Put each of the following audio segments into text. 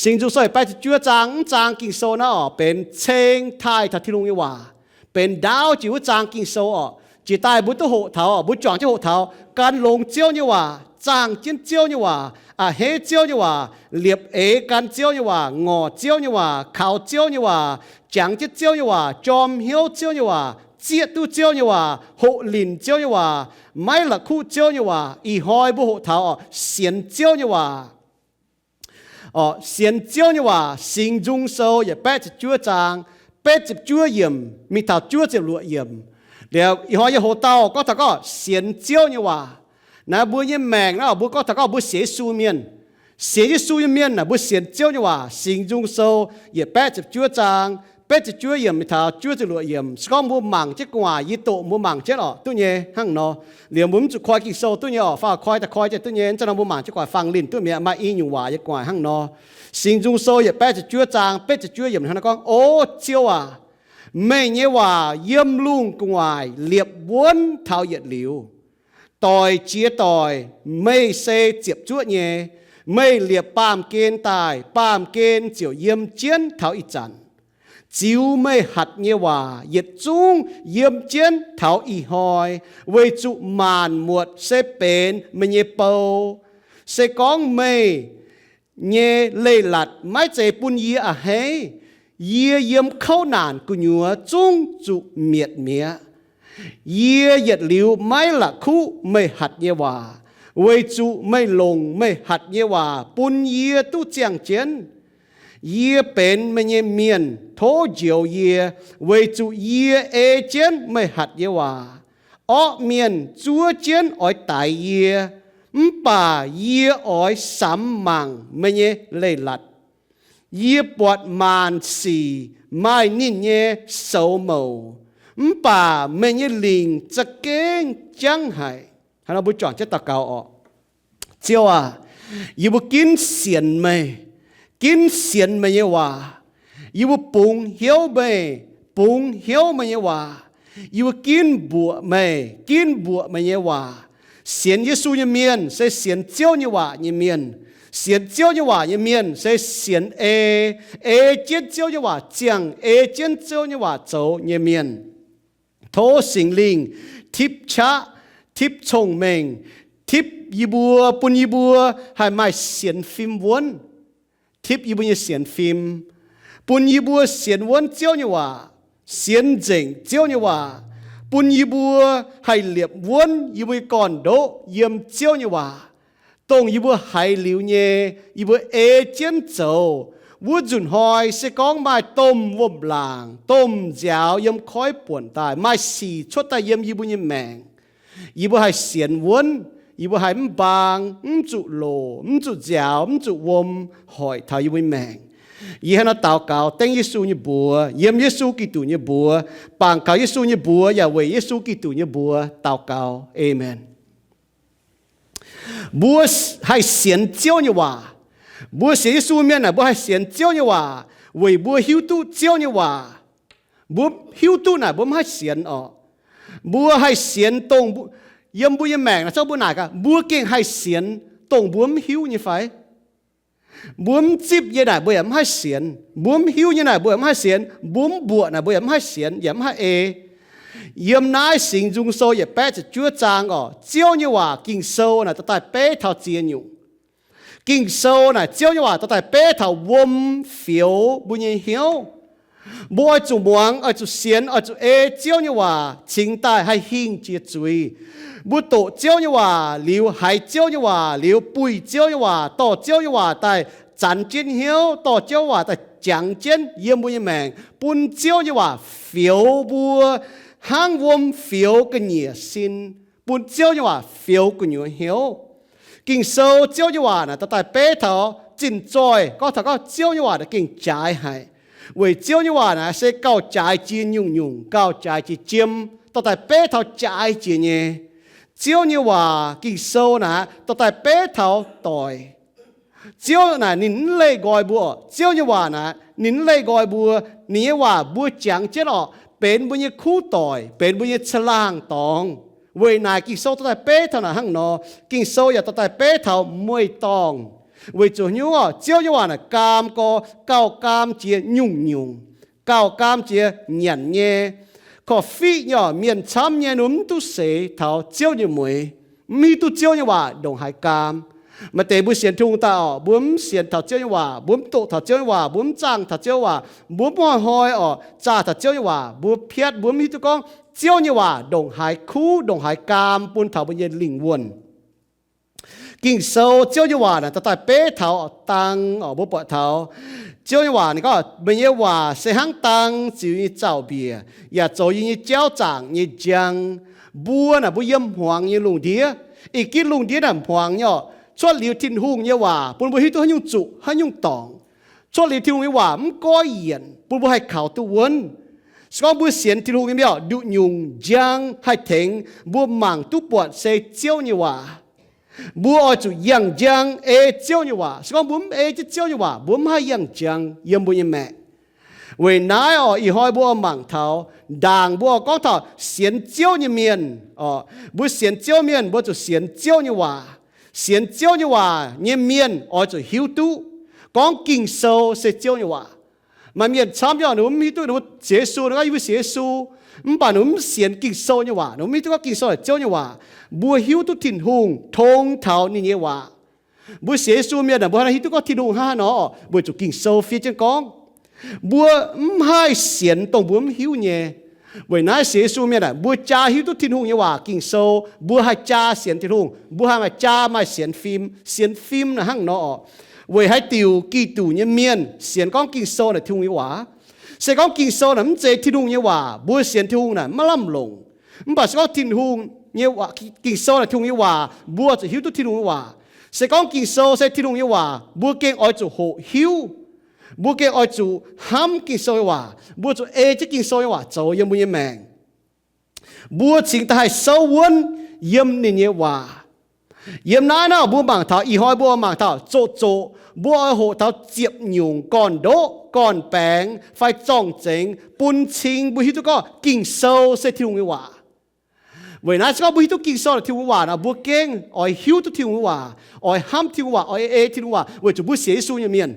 Singx Nzung Sou yietc baeqv ziepc juov zaang, mv zaang Ging-Sou naaiv oc, benx ceng taaih taux Tin-Hungh nyei waac, benx ndaauv jiex wuov zaang Ging-Sou oc. Jiex daaih mbuo duqv hoqc taux oc, mbuo juangc jienv hoqc taux, gan longx Ziouv nyei waac, zaangh jienv Ziouv nyei waac, a'hneiv Ziouv nyei waac, liepc eix gan Ziouv nyei waac, ngorc Ziouv nyei waac, kaux Ziouv nyei waac, jangx jienv Ziouv nyei waac, jorm hnyouv Ziouv nyei waac, zieqv duqv Ziouv nyei waac, hoqc linc Ziouv nyei waac, maiv la'kuqv Ziouv nyei waac. Ih hnoi mbuo hoqc taux oc, sienx Ziouv nyei waac. Sienx Ziouv nyei waac, Singx Nzung Sou yietc baeqv ziepc juov zaang, betv ziepc juov yiemc mingh taux juov ziepc luoqc yiemc. Liuz ih hnoi yie hoz dauh gorngv taux gorngv sienx Ziouv nyei waac. Naaiv mbuo nyei maengc naaiv, mbuo gorngv taux gorngv mbuo sienx Yesu mienh, sienx Yesu nyei mienh naaic, mbuo sienx Ziouv nyei waac. Singx Nzung Sou yietc baeqv ziepc juov zaang, betv ziepc juov yiemc mingh taux juov ziepc luoqc yiemc. Se gorngv mbuo mangc jienv gu'nguaaic, yie doqc mbuo mangc jienv oc, duqv nyei hnangv nor. Liuz mbuo mv zuqc koi Ging-Sou duqv nyei oc, fai koi daaih koi jienv duqv nyei. Ih zanc nor mbuo mangc jienv gu'nguaaic, fangx linh duqv mi'aqv. Maaih i nyungc waac yiem gu'nguaaic hnangv nor. Singx Nzung Sou yietc baeqv ziepc juov zaang, betv ziepc juov yiemc hnangv naaiv gorngv, O Ziouv aac, meih nyei waac yiem lungh gu'nguaaic liepc wuonv taux yietc liuz. Doic jiex doic, meih se ziepc zuoqv nyei. Meih liepc baamh gen daaih, baamh gen ziouc yiem jienv taux ih zanc. Ziux meih hatc nyei waac yietc zungv yiem jienv taux ih hnoi, weic zuqc maanc muotc se benx meih nyei bou. Se gorngv meih nyei leiz-latc maiv zeiz bun yie a'hneiv, yie yiem kouv naanc gu'nyuoz zungv zuqc mietc mi'aqv. Yie yietc liuz maiv la'kuqv meih hatc nyei waac, weic zuqc meih longc meih hatc nyei waac bun yie duqv ziangh jienv. Yie benx meih nyei mienh, tov njoux yie, weic zuqc yie ei jienv meih hatc nyei waac. Orqv mienh zuov jienv oix daix yie, mv baac yie oix samx mangc meih nyei leiz-latc. Yie buatc maanc sic maaih ninh nyei soux mouc, mv baac meih nyei lingc za'gengh jangv haic. Hnangv nor mbuo juangc jienv daux gaux oc. Ziouv aac, yie mbuo ginv sienx meih, ginv sienx meih nyei waac. Yie mbuo bungx hnyouv meih, bungx hnyouv meih nyei waac. Yie mbuo ginv mbuoqc meih, ginv mbuoqc meih nyei waac. Sienx Yesu nyei mienh se sienx Ziouv nyei waac nyei mienh. Sienx Ziouv nyei waac nyei mienh se sienx ei, ei jienv Ziouv nyei waac ziangh, ei jienv Ziouv nyei waac zoux nyei mienh. Tov Singx Lingh tipv qaqv, tipv cong-mengh, tipv yie mbuo, bun yie mbuo haih maaih sienx fim wuonv. Tipv yie mbuo nyei sienx fim, bun yie mbuo sienx wuonv Ziouv nyei waac, sienx nzengc Ziouv nyei waac, bun yie mbuo haih liepc wuonv yie mbuo nyei gorn-ndoqv yiem Ziouv nyei waac, dongh yie mbuo haiz liuz nyei, yie mbuo ei jienv zoux. Wuov nzunc hnoi se gorngv maaih domh wuom-laangc, domh nziaaux yiem koiv buonc daaih, maaih sic cuotv daaih yiem yie mbuo nyei maengc, yie mbuo haih sienx wuonv, yie mbuo haih mv mbaang, mv zuqc loc, mv zuqc nziaaux, mv zuqc wuom hoic taux yie mbuo nyei maengc. Yie hnangv naaiv daux gaux dengv Yesu nyei mbuox, yiem Yesu Giduc nyei mbuox, bangc gaux Yesu nyei mbuox yaac weic Yesu Giduc nyei mbuox daux gaux. Aamen. Mbuo haih sienx Ziouv nyei waac. Mbuo sienx Yesu mienh naaic, mbuo haih sienx Ziouv nyei waac weic mbuo hiuv duqv Ziouv nyei waac. Mbuo hiuv duqv naaic mbuo mv haih sienx oc. Mbuo haih sienx dongh, yiem mbuo nyei maengc naaic, zorqv mbuo naaic gaax, mbuo gengh haih sienx dongh mbuo mv hiuv nyei fai? Mbuo mv zipv nyei naaic mbuo yaac mv haih sienx. Mbuo mv hiuv nyei naaic mbuo yaac mv haih sienx. Mbuo mv mbuoqc naaic mbuo yaac mv haih sienx, yaac mv haih ei. Yiem naaiv Singx Nzung Sou yietc baeqv ziepc juov zaang oc, Ziouv nyei waac Ging-Sou naaic dorh daaih beiv taux ziex nyungc. Ging-Sou naaic Ziouv nyei waac dorh daaih beiv taux wuom fioux mbuo nyei hnyouv. Mbuo oix zuqc muangx, oix zuqc sienx, oix zuqc ei Ziouv nyei waac cingx daaih haih hingh jiex zuiz. Mbuo doqc Ziouv nyei waac liuz, haiz Ziouv nyei waac liuz, buih Ziouv nyei waac, dorh Ziouv nyei waac daaih zanx jienv hnyouv, dorh Ziouv waac daaih jangx jienv yiem mbuo nyei maengc, bun Ziouv nyei waac fioux mbuo hnangv wuom fioux ga'nyiec sin, bun Ziouv nyei waac fioux gu'nyuoz hnyouv. Ging-Sou Ziouv nyei waac naaic dorh daaih beiv taux zinh zoih, gorngv taux gorngv Ziouv nyei waac naaic gengh jaaix haic. Weic Ziouv nyei waac naaic se gauh jaaix jiex nyungc-nyungc, gauh jaaix jiex jiem, dorh daaih beiv taux jaaix jiex nyei. Ziouv nyei waac Ging-Sou naaic dorh daaih beiv taux doic. Ziouv naaic ninh mv leih nqoi mbuo. Ziouv nyei waac naaic ninh mv leih nqoi mbuo. Ninh nyei waac mbuo jangx jienv orqc, benx mbuo nyei kuv doic, benx mbuo nyei caangh laangh dorngx. Weic naaic Ging-Sou dorh daaih beiv taux naaic hnangv nor. Ging-Sou yaac dorh daaih beiv taux mueiz-dorngh. Weic zuqc nyungc oc, Ziouv nyei waac naaic gaam gorx, gauh gaam jiex nyungc-nyungc, gauh gaam jiex nyanc nyei. Korv-fiqv nyei oc, mienh camv nyei ninh mv duqv seix taux Ziouv nyei mueix, mv hiuv duqv Ziouv nyei waac ndongc haaix gaam. Maaih deix mbuo sienx Tin-Hungh daaih oc, mbuo mv sienx taux Ziouv nyei waac, mbuo mv doqc taux Ziouv nyei waac, mbuo mv zaangh taux Ziouv waac, mbuo mv hnoi-hnoi oc zaah taux Ziouv nyei waac, mbuo piatv, mbuo mv hiuv duqv gorngv Ziouv nyei waac ndongc haaix kuv, ndongc haaix gaam bun taux mbuo nyei lingh wuonh. Ging-Sou, Ziouv nyei waac naaic daaih beiv taux dang oc. Mbuo buatc taux Ziouv nyei waac ninh gorngv, meih nyei waac se hnangv dang ziux yie nyei zaux-mbiec, yaac zoux yie nyei jauv zaangc nyei njang. Mbuo naaic mbuo yiem hmuangx nyei lungh ndiev. Ih ginv lungh ndiev naaic hmuangx nyei oc. Cuotv liuz Tin-Hungh nyei waac bun mbuo hiuv duqv haaix nyungc zuqc, haaix nyungc dorngc. Cuotv liuz Tin-Hungh nyei waac mv goiv yienc bun mbuo haih kaux duqv wuonv. Se gorngv mbuo sienx Tin-Hungh nyei mienh oc, nduqc nyungc njang haih tengx mbuo mangc duqv buatc se Ziouv nyei waac. Mbuo oix zuqc yangh njang ei Ziouv nyei waac. Se gorngv mbuo mv ei jienv Ziouv nyei waac, mbuo mv haih yangh njang yiem mbuo nyei maengc. Weic naaiv oc, ih hnoi mbuo oix mangc taux ndaangc mbuo oix gorngv taux sienx Ziouv nyei mienh oc. Mbuo sienx Ziouv mienh mbuo zuqc sienx Ziouv nyei waac. Sienx Ziouv nyei waac nyei mienh oix zuqc hiuv duqv gorngv Ging-Sou se Ziouv nyei waac. Maaih mienh camv nyei oc, ninh mbuo mv hiuv duqv, ninh mbuo sienx Yesu, ninh gorngv yie mbuo sienx Yesu, mv baac ninh mbuo mv sienx Ging-Sou nyei waac, ninh mbuo mv hiuv duqv gorngv Ging-Sou naaic Ziouv nyei waac. Mbuo hiuv duqv Tin-Hungh tong taux ninh nyei waac. Mbuo sienx Yesu mienh aah, mbuo hnangv naaiv hiuv duqv gorngv Tin-Hungh hnangv haaix nor, weic zuqc Ging-Sou fiev jienv gorngv. Mbuo mv haih sienx dongh mbuo mv hiuv nyei. Weic naaiv sienx Yesu mienh aah, mbuo jaa hiuv duqv Tin-Hungh nyei waac, Ging-Sou, mbuo haih jaa sienx Tin-Hungh, mbuo haih maaih jaa maaih sienx fim. Sienx fim naaic hnangv nor oc. Weic haaix diuc Giduc nyei mienh sienx gorngv Ging-Sou naaic Tin-Hungh nyei waac? Se gorngv Ging-Sou naaic mv zeiz Tin-Hungh nyei waac, mbuo sienx Tin-Hungh naaic maiv lamh longc. Mv baac se gorngv Tin-Hungh nyei waac, Ging-Sou naaic Tin-Hungh nyei waac, mbuo zuqc hiuv duqv Tin-Hungh nyei waac. Se gorngv Ging-Sou se Tin-Hungh nyei waac, mbuo gengh oix zuqc hoqc hiuv. Mbuo gengh oix zuqc hnamv Ging-Sou nyei waac. Mbuo zuqc ei jienv Ging-Sou nyei waac zoux yiem mbuo nyei maengc. Mbuo cingx daaih haih souv wuonv yiem ninh nyei waac. Yiem naaiv nor mbuo mangc taux, ih hnoi mbuo mangc taux zoqc zoqc, mbuo oix hoqc taux ziepc nyungc gorn-ndoqv, gorn-baengx, fai zorng-zengx bun cing mbuo hiuv duqv gorngv Ging-Sou se Tin-Hungh nyei waac. Weic naaiv se gorngv mbuo hiuv duqv Ging-Sou naaic Tin-Hungh nyei waac nor, mbuo gengh oix hiuv duqv Tin-Hungh nyei waac, oix hnamv Tin-Hungh waac, oix ei Tin-Hungh waac, weic zuqc mbuo sienx Yesu nyei mienh.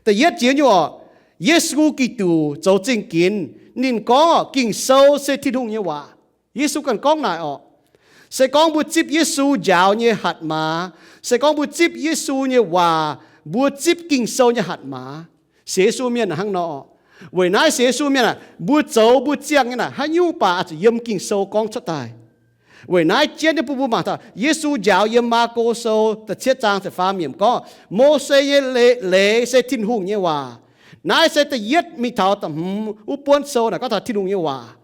Da'yietv jiex nyungc oc, Yesu Giduc zoux zingh ginx, ninh gorngv oc, Ging-Sou se Tin-Hungh nyei waac. Yesu ganh gorngv naaic oc. Se gorngv mbuo zipv Yesu njaaux nyei hatc maaz, se gorngv mbuo zipv Yesu nyei waac, mbuo zipv Ging-Sou nyei hatc maaz. Sienx Yesu mienh hnangv nor oc. Weic naaiv sienx Yesu mienh aah, mbuo zoux mbuo ziangh nyei naaic haaix nyungc baac oix zuqc yiem Ging-Sou gorngv cuotv daaih. Weic naaiv jienv nyei bun mbuo mangc taux Yesu njaaux yiem Maako Sou da'cietv zaang ziepc faam yiemc gorngv, Mose nyei leiz, leiz se Tin-Hungh nyei waac. Naaiv se da'yietv mingh taux da'hmz wuov buonv sou naaic gorngv taux Tin-Hungh nyei waac.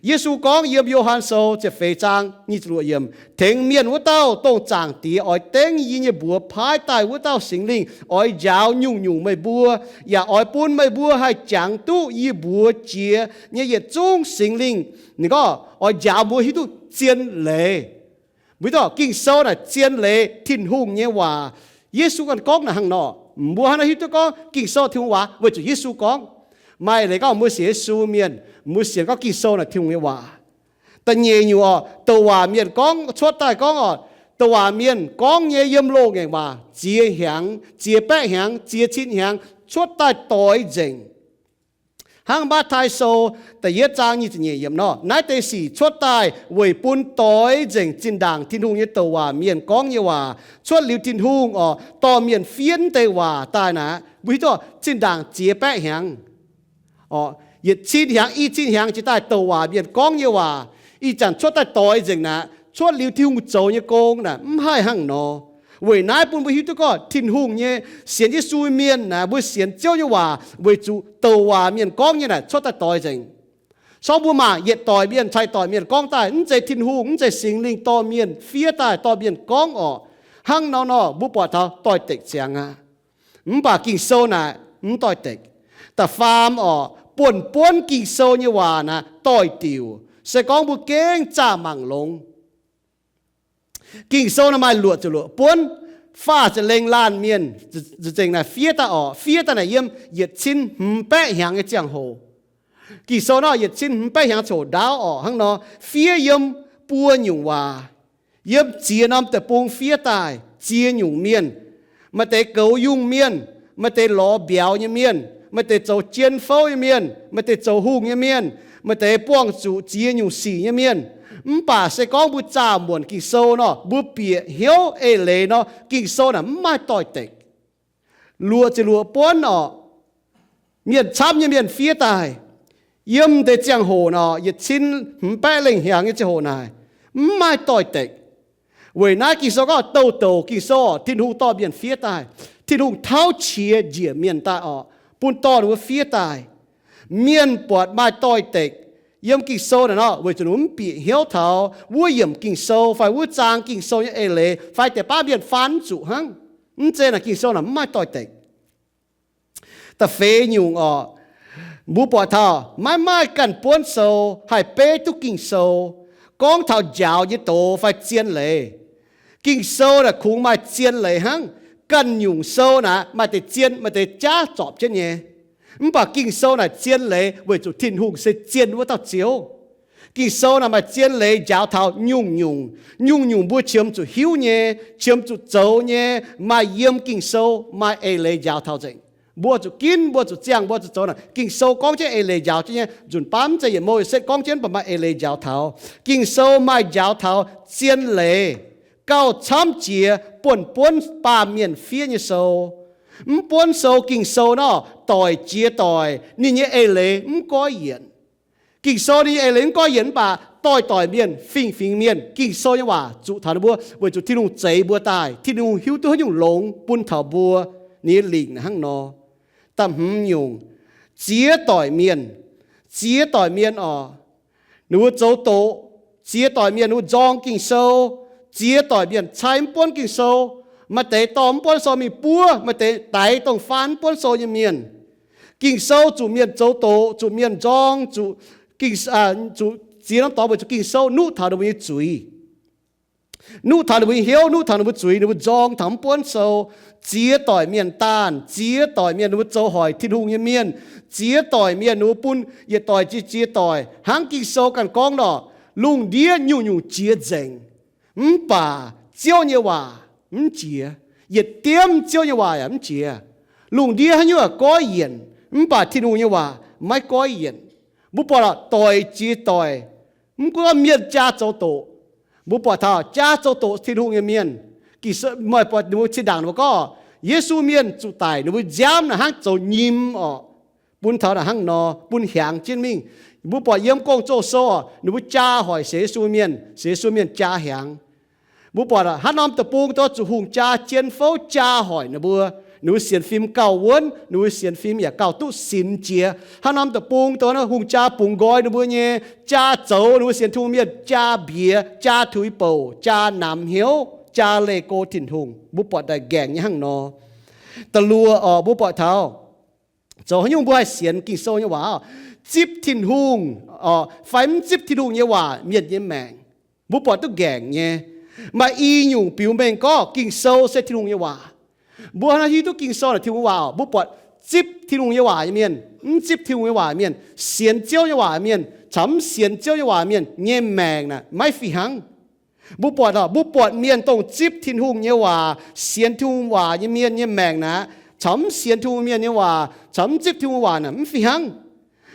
Yesu gorngv yiem Yo^han Sou ziepc feix zaang nyic ziepc luoqc yiemc, Tengx mienh wuov dauh, dongh Zaangc Diex oix dengv yie nyei mbuox paaiv daaih wuov dauh Singx Lingh, oix njaaux nyungc-nyungc meih mbuo, yaac oix bun meih mbuo haih jangx duqv yie mbuox jiex nyei yietc zungv Singx Lingh. Ninh gorngv oix njaaux mbuo hiuv duqv zien leiz. Mbuo hiuv duqv Ging-Sou naaic zien leiz, Tin-Hungh nyei waac. Yesu ganh gorngv naaic hnangv nor. Mbuo hnangv naaiv hiuv duqv gorngv Ging-Sou Tin-Hungh waac weic zuqc Yesu gorngv. Maaih leiz gorngv mbuo sienx Yesu mienh, mbuo sienx gorngv Ging-Sou naaic Tin-Hungh nyei waac. Da'nyeic nyungc oc, douc waac mienh gorngv cuotv daaih gorngv oc, douc waac mienh gorngv nyei yiem loz-ngaengc waac ziex hnyangx, ziex baeqv hnyangx, ziex cin hnyangx cuotv daaih doix nzengc. Hnangv Matv^taai Sou da'yietv zaang nyic ziepc nyeic yiemc nor, naaiv deix sic cuotv daaih weic bun doix nzengc zinh ndaangc Tin-Hungh nyei douc waac mienh gorngv nyei waac. Cuotv liuz Tin-Hungh oc, dorh mienh fiev deix waac daaih naaic, mbuo hiuv duqv zinh ndaangc ziex baeqv hnyangx, yietc cin hnyangx, i cin hnyangx jiex daaih douc waac mienh gorngv nyei waac, ih zanc cuotv daaih doix nzengc naaic, cuotv liuz Tin-Hungh zoux nyei gong naaic mv haih hnangv nor. Weic naaiv bun mbuo hiuv duqv gorngv Tin-Hungh nyei sienx Yesu mienh naaic, mbuo sienx Ziouv nyei waac weic zuqc douc waac mienh gorngv nyei naaic cuotv daaih doix nzengc. Sorng mbuo mangc yietc doic mienh caux doic mienh gorngv daaih, mv zeiz Tin-Hungh, mv zeiz Singx Lingh dorh mienh fiev daaih, dorh mienh gorngv oc. Hnangv nor nor mbuo buatc taux doix-dekc ziangx aqv. Mv baac Ging-Sou naaic mv doix-dekc. Da'faam oc, buonv-buonv Ging-Sou nyei waac naaic doix-diuc. Se gorngv mbuo gengh zaah mangc longx, Ging-Sou naaic maaih luoqc ziepc luoqc buonv, faah ziepc lengh laanh mienh nzengc naaic fiev daaih oc. Fiev daaih naaic yiem yietc cin hmz baeqv hnyangx nyei ziangh hoc. Ging-Sou nor yietc cin hmz baeqv hnyangx coc ndaauv oc. Hnangv nor fiev yiem buo nyungc waac, yiem ziex norm deic-bung fiev daaih ziex nyungc mienh. maaih deix goux yungh mienh, maaih deix lorz mbiauz nyei mienh, maaih deix zoux jien fouv nyei mienh, maaih deix zoux hungh nyei mienh, maaih deix buangh zuqc ziex nyungc sic nyei mienh. Mv baac se gorngv mbuo zaah muonc Ging-Sou nor, mbuo bieqc hnyouv eix leiz nor, Ging-Sou naaic mv maaih doix-dekc. Luoqc ziepc luoqc buonv orqc, mienh camv nyei mienh fiev daaih. Yiem deix ziangh hoc nor, yietc cin hmz baeqv lengh hnyangx nyei ziangh hoc naaic, mv maaih doix-dekc. Weic naaiv Ging-Sou gorngv douh douc Ging-Sou orqc, Tin-Hungh dorh mienh fiev daaih. Tin-Hungh tauv qiex njiec mienh daaih orqc, bun dorh ninh mbuo fiev daaih. Mienh buatc maaih doix-dekc yiem Ging-Sou naaic nor, weic zuqc ninh mbuo mv bieqc hnyouv taux wuov yiemc Ging-Sou fai wuov zaang Ging-Sou nyei eix leiz fai deix baav mienh faan mv zuqc hnangv. Mv zeiz naaic Ging-Sou naaic mv maaih doix-dekc. Da'feix nyungc orqc, mbuo buatc taux maiv maaih ganh buonv sou haih beiv duqv Ging-Sou gorngv taux njaaux nyei doz fai zien leiz. Ging-Sou naaic kungx maaih zien leiz hnangv. Ganh nyungc sou naaic maaih deix zien, maaih deix jaav zorpc jienv nyei. Mv baac Ging-Sou naaic zien leiz weic zuqc Tin-Hungh se zien wuov dauh Ziouv. Ging-Sou naaic maaih zien leiz njaaux taux nyungc-nyungc. Nyungc-nyungc mbuo qiemx zuqc hiuv nyei, qiemx zuqc zoux nyei, maaih yiem Ging-Sou maaih eix leiz njaaux taux nzengc. Mbuo zuqc ginv, mbuo zuqc ziangh, mbuo zuqc zoux naaic. Ging-Sou gorngv jienv eix leiz njaaux jienv nyei. Nzunc baav mv zeiz yietc mouh setv gorngv jienv mv baac maaih eix leiz njaaux taux. Ging-Sou maaih njaaux taux zien leiz gauh camv jiex buonv-buonv baamh mienh fiev nyei sou. Mv buonv sou Ging-Sou nor, doic jiex doic ninh nyei eix leiz mv goiv yienc. Ging-Sou ninh nyei eix leiz mv goiv yienc mv baac doic-doic mienh, fingx-fingx mienh, Ging-Sou nyei waac zuqc taux ninh mbuo weic zuqc Tin-Hungh zeix mbuo daaih. Tin-Hungh hiuv duqv haaix nyungc longx bun taux mbuo, ninh nyei lingc hnangv nor. Da'hmz nyungc, ziex doic mienh. Ziex doic mienh orqc, ninh mbuo zoux doqc. Ziex doic mienh ninh mbuo nzorng Ging-Sou. Ziex doic mienh cai mv buonv Ging-Sou. Maaih deix dorh mv buonv sou mingh buov, maaih deix daix dongh faan mv buonv sou nyei mienh. Ging-Sou zuqc mienh zoux doqc, zuqc mienh nzorng, zuqc ziex norm dorngx weic zuqc Ging-Sou nuqv taux ninh mbuo nyei zuiz. Nuqv taux ninh mbuo nyei hnyouv, nuqv taux ninh mbuo zuiz, ninh mbuo nzorng taux mv buonv sou. Ziex doic mienh daanh, ziex doic mienh ninh mbuo zoux hoic Tin-Hungh nyei mienh, ziex doic mienh ninh mbuo bun yietc doic jiex ziex doic. Hnangv Ging-Sou ganh gorngv nor, lungh ndiev nyungc-nyungc jiex nzengc, mv baac Ziouv nyei waac mv jiex. Yietc diemv Ziouv nyei waac yaac mv jiex. Lungh ndiev haaix nyungc yaac goiv yienc, mv baac Tin-Hungh nyei waac maiv goiv yienc. Mbuo buatc lorqc, doic jiex doic, mv gunv mienh jaa zoux doqc, mbuo buatc taux jaa zoux doqc Tin-Hungh nyei mienh, meih buatc ninh mbuo zinh ndaangc ninh mbuo gorngv Yesu mienh zuqc daic, ninh mbuo nziaamv naaic hnangv zoux nyim orqc, bun taux naaic hnangv nor, bun hiaangx jienv mingh. Mbuo buatc yiem Gong-Zoh sou orqc, ninh mbuo jaa hoic sienx Yesu mienh, sienx Yesu mienh jaa hiaangx. Mbuo buatc hnangv norm deic-bung dongh zuqc hungh jaa jien fouv jaa hoic ninh mbuo, ninh mbuo sienx fim gauh wuonv, ninh mbuo sienx fim yaac gauh duqv sinx jiex. Hnangv norm deic-bung dongh hungh jaa bungx nqoi ninh mbuo nyei, jaa zoux ninh mbuo sienx Tin-Hungh mienh, jaa mbiex, jaa tuix bouc, jaa namx hnyouv, jaa leih go Tin-Hungh. Mbuo buatc daaih nqaengc nyei hnangv nor. Da'luoqc orqc, mbuo buatc taux zoux haaix nyungc mbuo haih sienx Ging-Sou nyei waac orqc? Zipv Tin-Hungh orqc fai mv zipv Tin-Hungh nyei waac mienh nyei maengc, mbuo buatc duqv nqaengc nyei. Maaih i nyungc biux mengh gorngv Ging-Sou se Tin-Hungh nyei waac. Mbuo hnangv hiuv duqv Ging-Sou naaic Tin-Hungh nyei waac orqc, mbuo buatc zipv Tin-Hungh nyei waac nyei mienh, mv zipv Tin-Hungh nyei waac mienh, sienx Ziouv nyei waac mienh caux mv sienx Ziouv nyei waac mienh nyei maengc naaic maiv fih hnangv. Mbuo buatc orqc, mbuo buatc mienh dongh zipv Tin-Hungh nyei waac, sienx Tin-Hungh waac nyei mienh nyei maengc naaic caux mv sienx Tin-Hungh mienh nyei waac caux mv zipv Tin-Hungh waac naaic mv fih hnangv.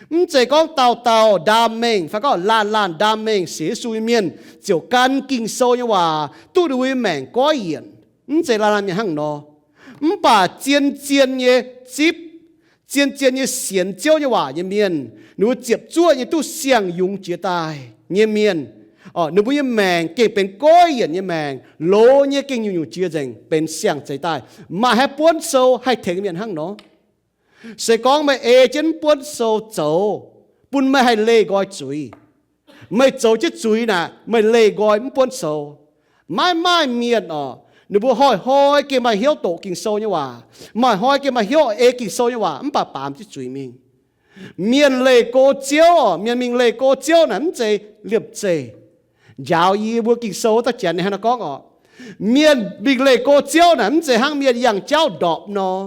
Mv zeiz gorngv dauh dauh ndaam mengh fai gorngv laanh laanh ndaam mengh sienx Yesu nyei mienh ziouc gan Ging-Sou nyei waac duqv ninh mbuo nyei maengc goiv yienc. Mv zeiz laanh laanh mienh hnangv nor. Mv baac zien zien nyei zipv, zien zien nyei sienx Ziouv nyei waac nyei mienh, ninh mbuo ziepc zuoqv nyei duqv siang-yungz jiex daaih nyei mienh, ninh mbuo nyei maengc gengh benx goiv yienc nyei maengc, loz nyei gengh nyungc-nyungc jiex nzengc benx siang-zeix daaih. Maaih haaix buonv sou haih tengx mienh hnangv nor? Se gorngv meih ei jienv mv buonv sou zoux, bun meih haih leih nqoi zuiz. Meih zoux jienv zuiz naaic, meih leih nqoi mv buonv sou. Maiv maaih mienh orqc, ninh mbuo hnoi-hnoi gengh maaih hnyouv doqc Ging-Sou nyei waac, maaih hnoi gengh maaih hnyouv ei Ging-Sou nyei waac mv baac baamz jienv zuiz mingh. Mienh leih go Ziouv orqc, mienh mingh leih go Ziouv naaic mv zeiz liemh zeih. Njaaux yie mbuo Ging-Sou wuov dauh janx ninh hnangv naaiv gorngv orqc, mienh mingh leih go Ziouv naaic mv zeiz hnangv mienh yangh jauv ndorpc nor.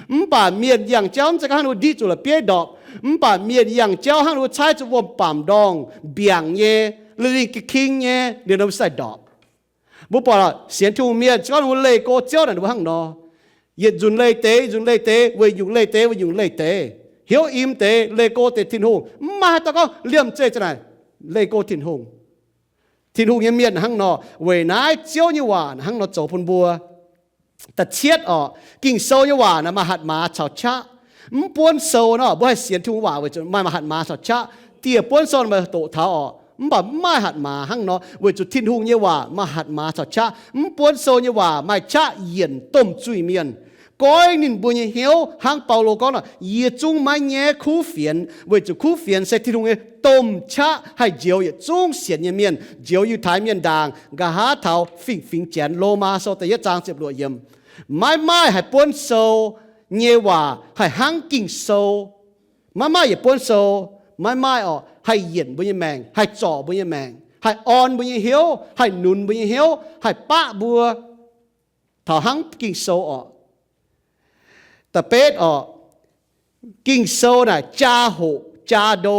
Mv baac mienh yangh jauv mv zeiz gorngv hnangv ninh mbuo ndiqv zuqc la'bieiv ndorpc. Mv baac mienh yangh jauv hnangv ninh mbuo caaiv zuqc wuom-baamc ndorngh mbiaangc nyei, lingh ga'king nyei, liuz ninh mbuo sai ndorpc. Mbuo buatc sienx Tin-Hungh mienh, se gorngv mbuo leih go Ziouv naaic, mbuo hnangv nor, yietc nzunc leih deix, nzunc leih deix, weic nyungc leih deix, weic nyungc leih deix, hnyouv im deix, leih go deix Tin-Hungh. Mv maaih haaix dauh gorngv liemh zeih za'naaic leih go Tin-Hungh. Tin-Hungh nyei mienh hnangv nor. Weic naaiv Ziouv nyei waac hnangv nor zoux bun mbuo. Da'cietv orqc, Ging-Sou nyei waac naaic maaih hatc maaz caux qaqv. Mv buonv sou nor, mbuo haih sienx Tin-Hungh waac weic zuqc maaih hatc maaz caux qaqv. Dieh buonv sou meih doqc taux orqc, mv baac mv maaih hatc maaz hnangv nor, weic zuqc Tin-Hungh nyei waac maaih hatc maaz caux qaqv. Mv buonv sou nyei waac maaih qaqv yienc domh zuiz-mienh, goiv ninh mbuo nyei hnyouv. Hnangv Baulo gorngv nor, yie zungv maiv nyaiv kuv fienx, weic zuqc kuv fienx se Tin-Hungh nyei domh qaqv haih njoux yietc zungv sienx nyei mienh, njoux Yiutai mienh ndaangc, nqa'haav taux fingx-fingx Janx. Lomaa sou da'yietv zaang ziepc luoqc yiemc. Maiv maaih haaix buonv sou nyei waac haih hnangv Ging-Sou. Maiv maaih yietc buonv sou, maiv maaih orqc, haih yienc mbuo nyei maengc, haih zorc mbuo nyei maengc, haih orn mbuo nyei hnyouv, haih nunc mbuo nyei hnyouv, haih baqv mbuo taux hnangv Ging-Sou orqc. Da'betv orqc, Ging-Sou naaic jaa hoqc jaa ndo,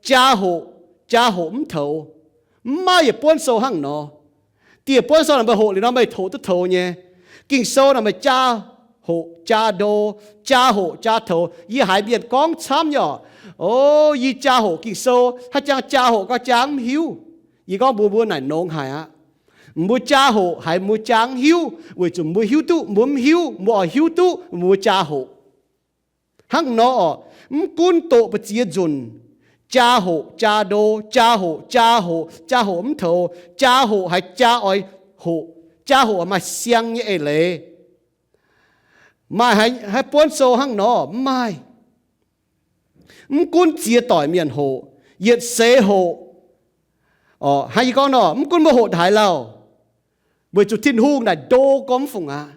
jaa hoqc jaa hoqc mv toux. Mv maaih yietc buonv sou hnangv nor. Dieh buonv sou naaic meih hoqc liuz nor meih hoqc duqv toux nyei. Ging-Sou naaic meih jaa hoqc jaa ndo, jaa hoqc jaa toux. Yie haiz mienh gorngv camv nyei orqc, o, yie jaa hoqc Ging-Sou, haaix jangx jaa hoqc gau jaa mv hiuv. Yie gorngv mbuox mbuo naaic nongx haic aqv. Mbuo jaa hoqc haiz mbuo jaa mv hiuv, weic zuqc mbuo hiuv duqv mbuo mv hiuv, mbuo oix hiuv duqv mbuo jaa hoqc. Hnangv nor orqc, mv gunv doqc mbu'ziex nzunc, jaa hoqc jaa ndo, jaa hoqc jaa hoqc, jaa hoqc mv toux, jaa hoqc haiz jaa oix hoqc, jaa hoqc maaih siang nyei eix leiz. Maaih haaix buonv sou hnangv nor? Mv maaih. Mv gunv ziex doic mienh hoqc, yietc seix hoqc. Hnangv yie gorngv nor, mv gunv mbuo hoqc haaix lauh, weic zuqc Tin-Hungh naaic ndo gormx fungc aqv.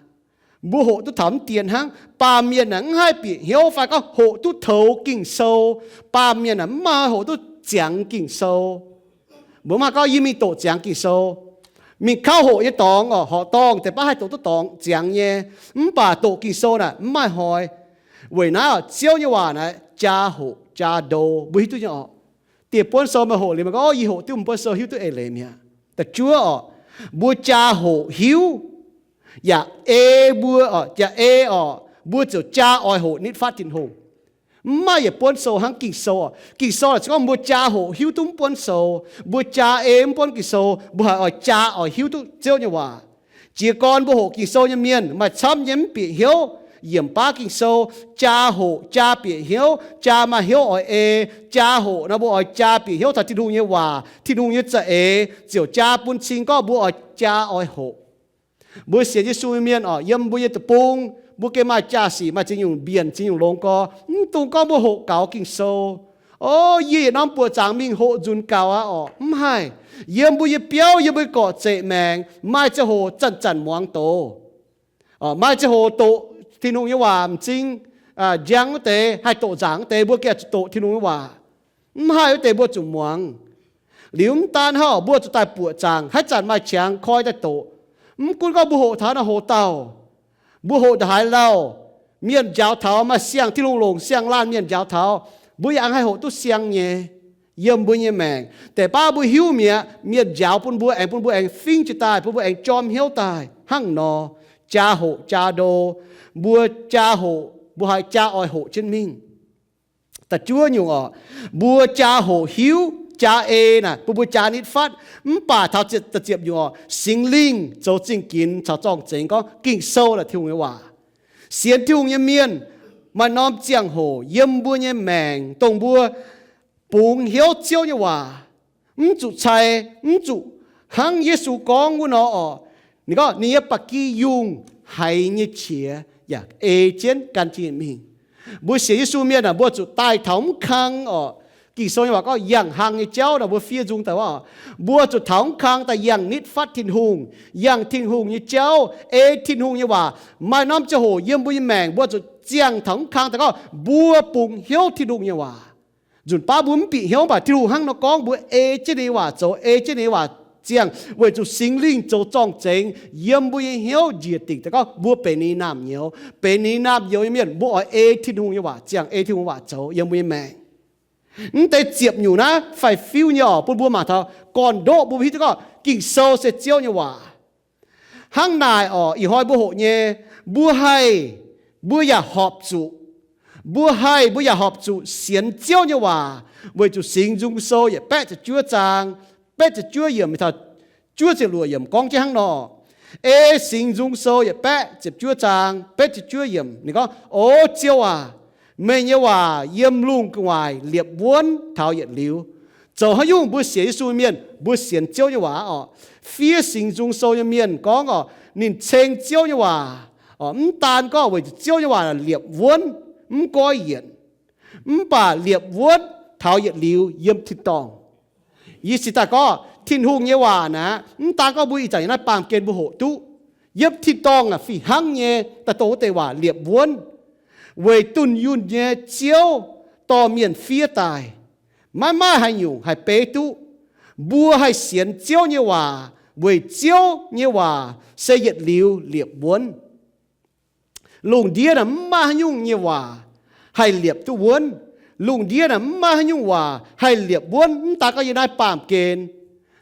Mbuo hoqc duqv taux mv dien hnangv. Baamh mienh naaic mv haih bieqc hnyouv fai gorngv hoqc duqv toux Ging-Sou. Baamh mienh naaic mv maaih hoqc duqv ziangx Ging-Sou. Mbuo mv haih gorngv yie mingh doqc ziangx Ging-Sou. Mingh kauv hoqc nyei dorngx orqc, horqc dorngh deix baav haih doqc duqv dorngx ziangx nyei. Mv baac doqc Ging-Sou naaic mv maaih hnoi. Weic naaiv orqc, Ziouv nyei waac naaiv jaa hoqc jaa ndo, mbuo hiuv duqv nyei orqc. Dieh buonv sou meih hoqc liuz meih gorngv, o, yie hoqc diuv m'buonv sou hiuv duqv eix leiz mi'aqv. Da'juov orqc, mbuo jaa hoqc hiuv, yaac ei mbuo orqc, yaac ei orqc, mbuo ziouc jaa oix hoqc nitv fatv Tin-Hungh. Mv maaih yietc buonv sou hnangv Ging-Sou orqc. Ging-Sou naaic se gorngv mbuo jaa hoqc hiuv duqv mv buonv sou, mbuo jaa ei mv buonv Ging-Sou, mbuo haiz oix jaa oix hiuv duqv Ziouv nyei waac. Jiez gorn mbuo hoqc Ging-Sou nyei mienh maaih camv nyei mv bieqc hnyouv yiemc baav Ging-Sou, jaa hoqc jaa bieqc hnyouv, jaa maaih hnyouv oix ei, jaa hoqc nor mbuo oix jaa bieqc hnyouv taux Tin-Hungh nyei waac, Tin-Hungh nyei za'eix, ziouc jaa bun cing gorngv mbuo oix jaa oix hoqc. Mbuo sienx Yesu nyei mienh orqc, yiem mbuo nyei deic-bung, mbuo gengh maaih jaa-sic, maaih ziex nyungc mbienc, ziex nyungc longx gorx. Mv dungx gorngv mbuo hoqc gaux Ging-Sou, o, yie yietc norm buoqc zaangc mingh hoqc nzunc gaux aqv orqc. Mv haih. Yiem mbuo nyei biauv, yiem mbuo nyei gorqv-zeqc maengx, maaih ziangh hoc zanc-zanc muangx doz. Maaih ziangh hoc doqc Tin-Hungh nyei waac m'zing, njang wuov deix, haih doqc nzaangc wuov deix, mbuo gengh zuqc doqc Tin-Hungh nyei waac. Mv haih wuov deix mbuo zuqc muangx. Liuz mv daan hnangv, mbuo zuqc daaih buoqc zaangc, haaix zanc maaih qangx koi daaih doqc. Mv gunv gorngv mbuo hoqc taux naaiv hoc dauh, mbuo hoqc ndaaih haaix lauh, mienh njaaux taux, maaih siang-Tin-Hungh longc siang-laanh mienh njaaux taux, mbuo yaac haih hoqc duqv siang nyei. Yiem mbuo nyei maengc, deix baav mbuo hiuv mi'aqv, mienh njaaux bun mbuo, aengx bun mbuo aengx fingv jiez daaih, bun mbuo aengx jorm hnyouv daaih. Hnangv nor, jaa hoqc jaa ndo, mbuo jaa hoqc, mbuo haiz jaa oix hoqc jienv mingh. Da'juov nyungc orqc, mbuo jaa hoqc hiuv, jaa ei naaic bun mbuo jaa nitv fatv. Mv baac taux da'ziepc nyungc orqc, Singx Lingh zoux zingh ginx caux zorng-zengx gorngv Ging-Sou naaic Tin-Hungh nyei waac. Sienx Tin-Hungh nyei mienh, maaih norm ziangh hoc yiem mbuo nyei maengc dongh mbuo bungx hnyouv Ziouv nyei waac, mv zuqc cai, mv zuqc hnangv Yesu gorngv wuov nor orqc. Ninh gorngv ninh nyei ba'gi yungh haiz nyei qiex yaac ei jienv gan jienv mingh. Mbuo sienx Yesu mienh aah, mbuo zuqc daaih taux mv kang orqc. Ging-Sou nyei waac gorngv yangh hlang nyei jauv nor, mbuo fiev nzung daaih wuov, mbuo zuqc taux mv kang daaih yangh nitv fatv Tin-Hungh, yangh Tin-Hungh nyei jauv, ei Tin-Hungh nyei waac. Maaih norm ziangh hoc yiem mbuo nyei maengc mbuo zuqc ziangh taux mv kang daaih gorngv mbuo bungx hnyouv Tin-Hungh nyei waac. Nzunc baav mbuo mv bieqc hnyouv, mv baac Tin-Hungh hnangv nor gorngv mbuo ei jienv ninh nyei waac zoux, ei jienv ninh nyei waac ziangh, weic zuqc Singx Lingh zoux zorng-zengx yiem mbuo nyei hnyouv njiec dingc daaih gorngv mbuo benx ninh nyei naamh nyouz. Benx ninh nyei naamh nyouz nyei mienh, mbuo oix ei Tin-Hungh nyei waac ziangh, ei Tin-Hungh nyei waac zoux yiem mbuo nyei maengc. Mv deix ziepc nyungc naaiv faix-fiuv nyei orqc, bun mbuo mangc taux gorn-ndoqv mbuo hiuv duqv gorngv Ging-Sou se Ziouv nyei waac. Hnangv naaic orqc, ih hnoi mbuo hoqc nyei, mbuo haih, mbuo yaac horpc zuqc, mbuo haih, mbuo yaac horpc zuqc sienx Ziouv nyei waac, weic zuqc Singx Nzung Sou yietc baeqv ziepc juov zaang betv ziepc juov yiemc taux juov ziepc luoqc yiemc gorngv jienv hnangv nor. Ei Singx Nzung Sou yietc baeqv ziepc juov zaang betv ziepc juov yiemc ninh gorngv, O Ziouv aac, meih nyei waac yiem lungh gu'nguaaic liepc wuonv taux yietc liuz. Zoux haaix nyungc mbuo sienx Yesu mienh, mbuo sienx Ziouv nyei waac orqc. Fiev Singx Nzung Sou nyei mienh gorngv orqc, ninh ceng Ziouv nyei waac orqc, mv daan gorngv weic zuqc Ziouv nyei waac liepc wuonv, mv goiv yienc, mv baac liepc wuonv taux yietc liuz yiem tin-dorngh. Yie cingx daaih gorngv Tin-Hungh nyei waac naaic, mv daan gorngv mbuo ih zanc yiem naaiv baamh gen mbuo hoqc duqv, yiem tin-dorngh aac fih hnangv nyei daaih dongh wuov deix waac liepc wuonv, weic dunh yunh nyei Ziouv dorh mienh fiev daaih. Maiv maaih haaix nyungc haih beiv duqv. Mbuo haih sienx Ziouv nyei waac weic Ziouv nyei waac se yietc liuz liepc wuonv. Lungh ndiev naaic mv maaih haaix nyungc nyei waac haih liepc duqv wuonv. Lungh ndiev naaic mv maaih haaix nyungc waac haih liepc wuonv, mv daan gorngv yiem naaiv baamh gen,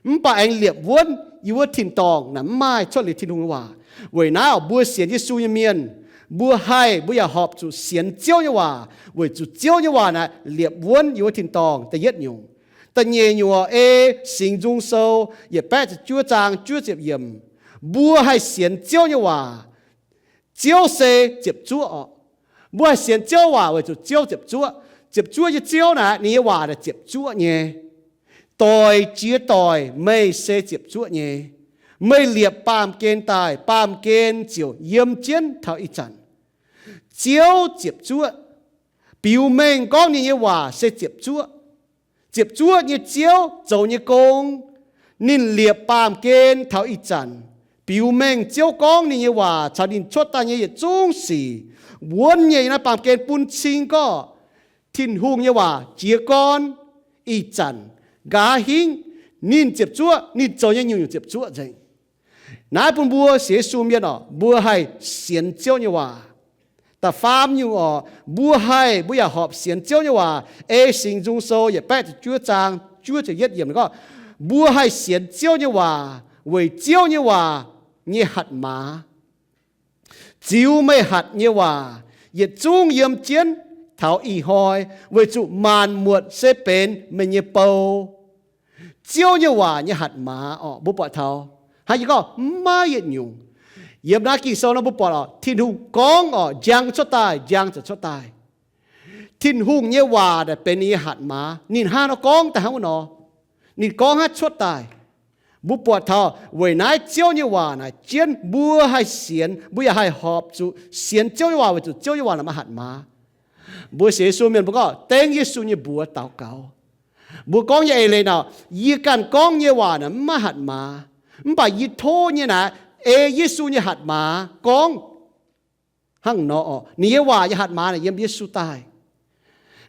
mv baac aengx liepc wuonv yiem wuov tin-dorngh naaic mv maaih cuotv liuz Tin-Hungh nyei waac. Weic naaiv orqc, mbuo sienx Yesu nyei mienh, mbuo haih, mbuo yaac horpc zuqc sienx Ziouv nyei waac, weic zuqc Ziouv nyei waac naaic liepc wuonv yiem wuov tin-dorngh. Da'yietv nyungc. Da'nyeic nyungc orqc, ei Singx Nzung Sou yietc baeqv ziepc juov zaang juov ziepc yiemc, mbuo haih sienx Ziouv nyei waac. Ziouv se ziepc zuoqv orqc. Mbuo haih sienx Ziouv waac weic zuqc Ziouv ziepc zuoqv. Ziepc zuoqv nyei Ziouv naaic, ninh nyei waac naaic ziepc zuoqv nyei. Doic jiex doic meih se ziepc zuoqv nyei. Meih liepc baamh gen daaih, baamh gen ziouc yiem jienv taux ih zanc. Ziouv ziepc zuoqv, biux mengh gorngv ninh nyei waac se ziepc zuoqv. Ziepc zuoqv nyei Ziouv zoux nyei gong, ninh liepc baamh gen taux ih zanc, biux mengh Ziouv gorngv ninh nyei waac caux ninh cuotv daaih nyei yietc zungv sic, wuonv nyei yiem naaiv baamh gen bun cing gorngv Tin-Hungh nyei waac jiez gorn ih zanc, nqa'haav hingv. Ninh ziepc zuoqv, ninh zoux nyei nyungc-nyungc ziepc zuoqv nzengc. Naaiv bun mbuo sienx Yesu mienh orqc, mbuo haih sienx Ziouv nyei waac. Da'faam nyungc orqc, mbuo haih, mbuo yaac horpc sienx Ziouv nyei waac. Ei Singx Nzung Sou yietc baeqv ziepc juov zaang juov ziepc yietv yiemc gorngv, mbuo haih sienx Ziouv nyei waac weic Ziouv nyei waac nyei hatc maaz. Ziux meih hatc nyei waac yietc zungv yiem jienv taux ih hnoi, weic zuqc maanc muotc se benx meih nyei bou. Ziouv nyei waac nyei hatc maaz orqc, mbuo buatc taux hnangv yie gorngv mv maaih yietc nyungc. Yiem naaiv Ging-Sou nor mbuo buatc orqc, Tin-Hungh gorngv orqc, njang cuotv daaih, njang ziouc cuotv daaih. Tin-Hungh nyei waac naaic benx ninh nyei hatc maaz. Ninh hnangv nor gorngv daaih hnangv wuov nor. Ninh gorngv hnangv cuotv daaih. Mbuo buatc taux weic naaiv Ziouv nyei waac naaic jienv mbuo haih sienx, mbuo yaac haih horpc zuqc sienx Ziouv nyei waac weic zuqc Ziouv nyei waac naaic maaih hatc maaz. Mbuo sienx Yesu mienh mbuo gorngv dengv Yesu nyei mbuox daux gaux. Mbuo gorngv nyei eix leiz naaic, yie ganh gorngv nyei waac naaic mv maaih hatc maaz, mv baac yie tov nyei naaic ei Yesu nyei hatc maaz gorngv. Hnangv nor orqc, ninh nyei waac nyei hatc maaz naaic yiem Yesu daaih.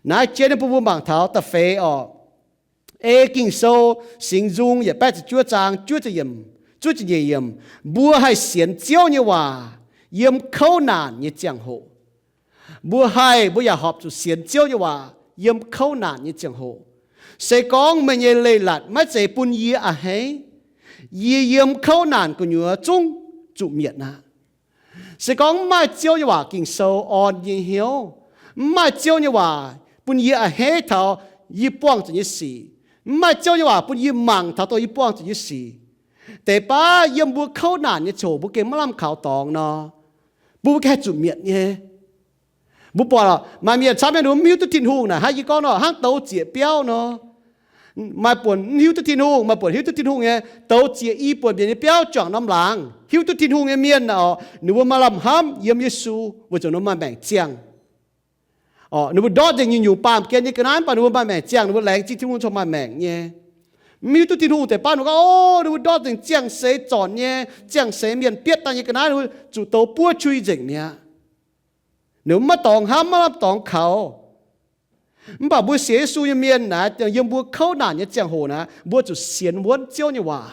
Naaiv jienv bun mbuo mangc taux da'feix orqc, ei Ging-Sou Singx Nzung yietc baeqv ziepc juov zaang juov ziepc yiemc, juov ziepc nyeic yiemc, mbuo haih sienx Ziouv nyei waac yiem kouv naanc nyei ziangh hoc. Mbuo haih, mbuo yaac horpc zuqc sienx Ziouv nyei waac yiem kouv naanc nyei ziangh hoc. Se gorngv meih nyei leiz-latc maiv zeiz bun yie a'hneiv, yie yiem kouv naanc gu'nyuoz zungv zuqc mietc aqv. Se gorngv mv maaih Ziouv nyei waac Ging-Sou orn yie nyei hnyouv, mv maaih Ziouv nyei waac bun yie a'hneiv taux yie buangh zuqc nyei sic, mv maaih Ziouv nyei waac bun yie mangc taux dongh yie buangh zuqc nyei sic, deix baav yiem mbuo kouv naanc nyei ziangh hoc mbuo gengh maiv lamh kaux dorngx nor, mbuo gengh haih zuqc mietc nyei. Mbuo buatc maaih mienh camv nyei, ninh mbuo mv hiuv duqv Tin-Hungh naaic, hnangv yie gorngv nor, hnangv douz zieqc biauv nor. Maaih buonc mv hiuv duqv Tin-Hungh, maaih buonc hiuv duqv Tin-Hungh nyei, douz zieqc i buonc mbienc nyei biauv juangc norm laangz. Hiuv duqv Tin-Hungh nyei mienh orqc, ninh mbuo maaih lamh hnamv yiem Yesu weic zuqc ninh mbuo maaih maengc ziangh. Orqc, ninh mbuo ndortv nzengc nyungc-nyungc baamh gen nyei ga'naaiv, mv baac ninh mbuo maaih maengc ziangh, ninh mbuo laengz zingh Tin-Hungh corc maaih maengc nyei. Mv hiuv duqv Tin-Hungh deix baav ninh mbuo gorngv, o, ninh mbuo ndortv nzengc ziangh seix zornc nyei, ziangh seix mienh bietv daaih nyei ga'naaiv, ninh mbuo zuqc douz buov qui nzengc mi'aqv. Ninh mbuo maiv dorngx hnamv, maiv lamh dorngx kaux. Mv baac mbuo sienx Yesu nyei mienh naaic, yiem mbuo kouv naanc nyei ziangh hoc naaic, mbuo zuqc sienx wuonv Ziouv nyei waac,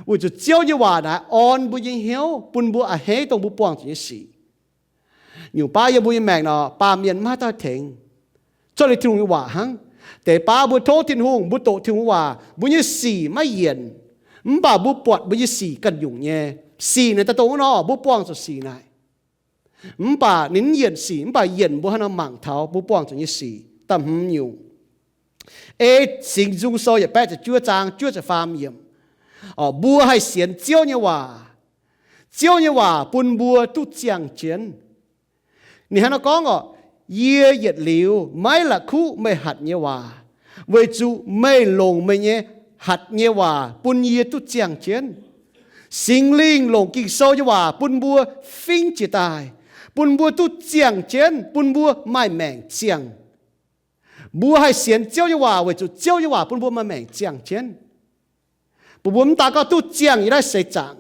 weic zuqc Ziouv nyei waac naaic orn mbuo nyei hnyouv, bun mbuo a'hneiv dongh mbuo buangh zuqc nyei sic. Nyungc baav yiem mbuo nyei maengc nor, baamh mienh maiv haih tengx, cuotv liuz Tin-Hungh nyei waac hnangv. Deix baav mbuo tov Tin-Hungh, mbuo doqc Tin-Hungh waac, mbuo nyei sic maiv yienc, mv baac mbuo buatc mbuo nyei sic ganh nyungc nyei. Sic naaic daaih dongh wuov nor, mbuo buangh zuqc sic naaic. Mv baac ninh mv yienc sic, mv baac yienc mbuo haaix nor mangc taux mbuo buangh zuqc nyei sic. Da'hmz nyungc, ei Singx Nzung Sou yietc baeqv ziepc juov zaang juov ziepc faam yiemc, mbuo haih sienx Ziouv nyei waac. Ziouv nyei waac bun mbuo duqv ziangh jienv. Ninh hnangv nor gorngv oc, yie yietc liuz maiv la'kuqv meih hatc nyei waac, weic zuqc meih longc meih nyei hatc nyei waac bun yie duqv ziangh jienv. Singx Lingh longc Ging-Sou nyei waac bun mbuo fingv jiez daaih, bun mbuo duqv ziangh jienv, bun mbuo maaih maengc ziangh. Mbuo haih sienx Ziouv nyei waac weic zuqc Ziouv nyei waac bun mbuo maaih maengc ziangh jienv. Bun mbuo mv daan gorngv duqv ziangh yiem naaiv seix zaangc,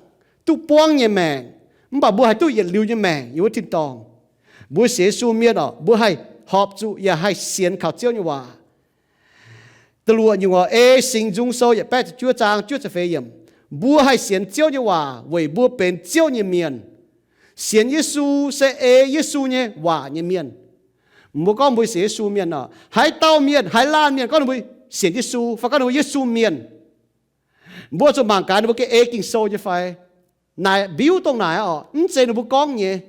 duqv buangv nyei maengc, mv baac mbuo haih duqv yietc liuz nyei maengc yiem wuov tin-dorngh. Mbuo sienx Yesu mienh oc, mbuo haih horpc zuqc yaac haih sienx kaux Ziouv nyei waac. Da'luoqc nyungc oc, ei Singx Nzung Sou yietc baeqv ziepc juov zaang juov ziepc feix yiemc, mbuo haih sienx Ziouv nyei waac weic mbuo benx Ziouv nyei mienh. Sienx Yesu se ei Yesu nyei waac nyei mienh. Mbuo gorngv mbuo sienx Yesu mienh oc, haaix dauh mienh, haaix laanh mienh gorngv ninh mbuo sienx Yesu fai gorngv ninh mbuo Yesu mienh, mbuo zuqc mangc gaax ninh mbuo gengh ei Ging-Sou nyei fai. Naaic mbiuv dongh naaic oc, mv zeiz ninh mbuo gorngv nyei.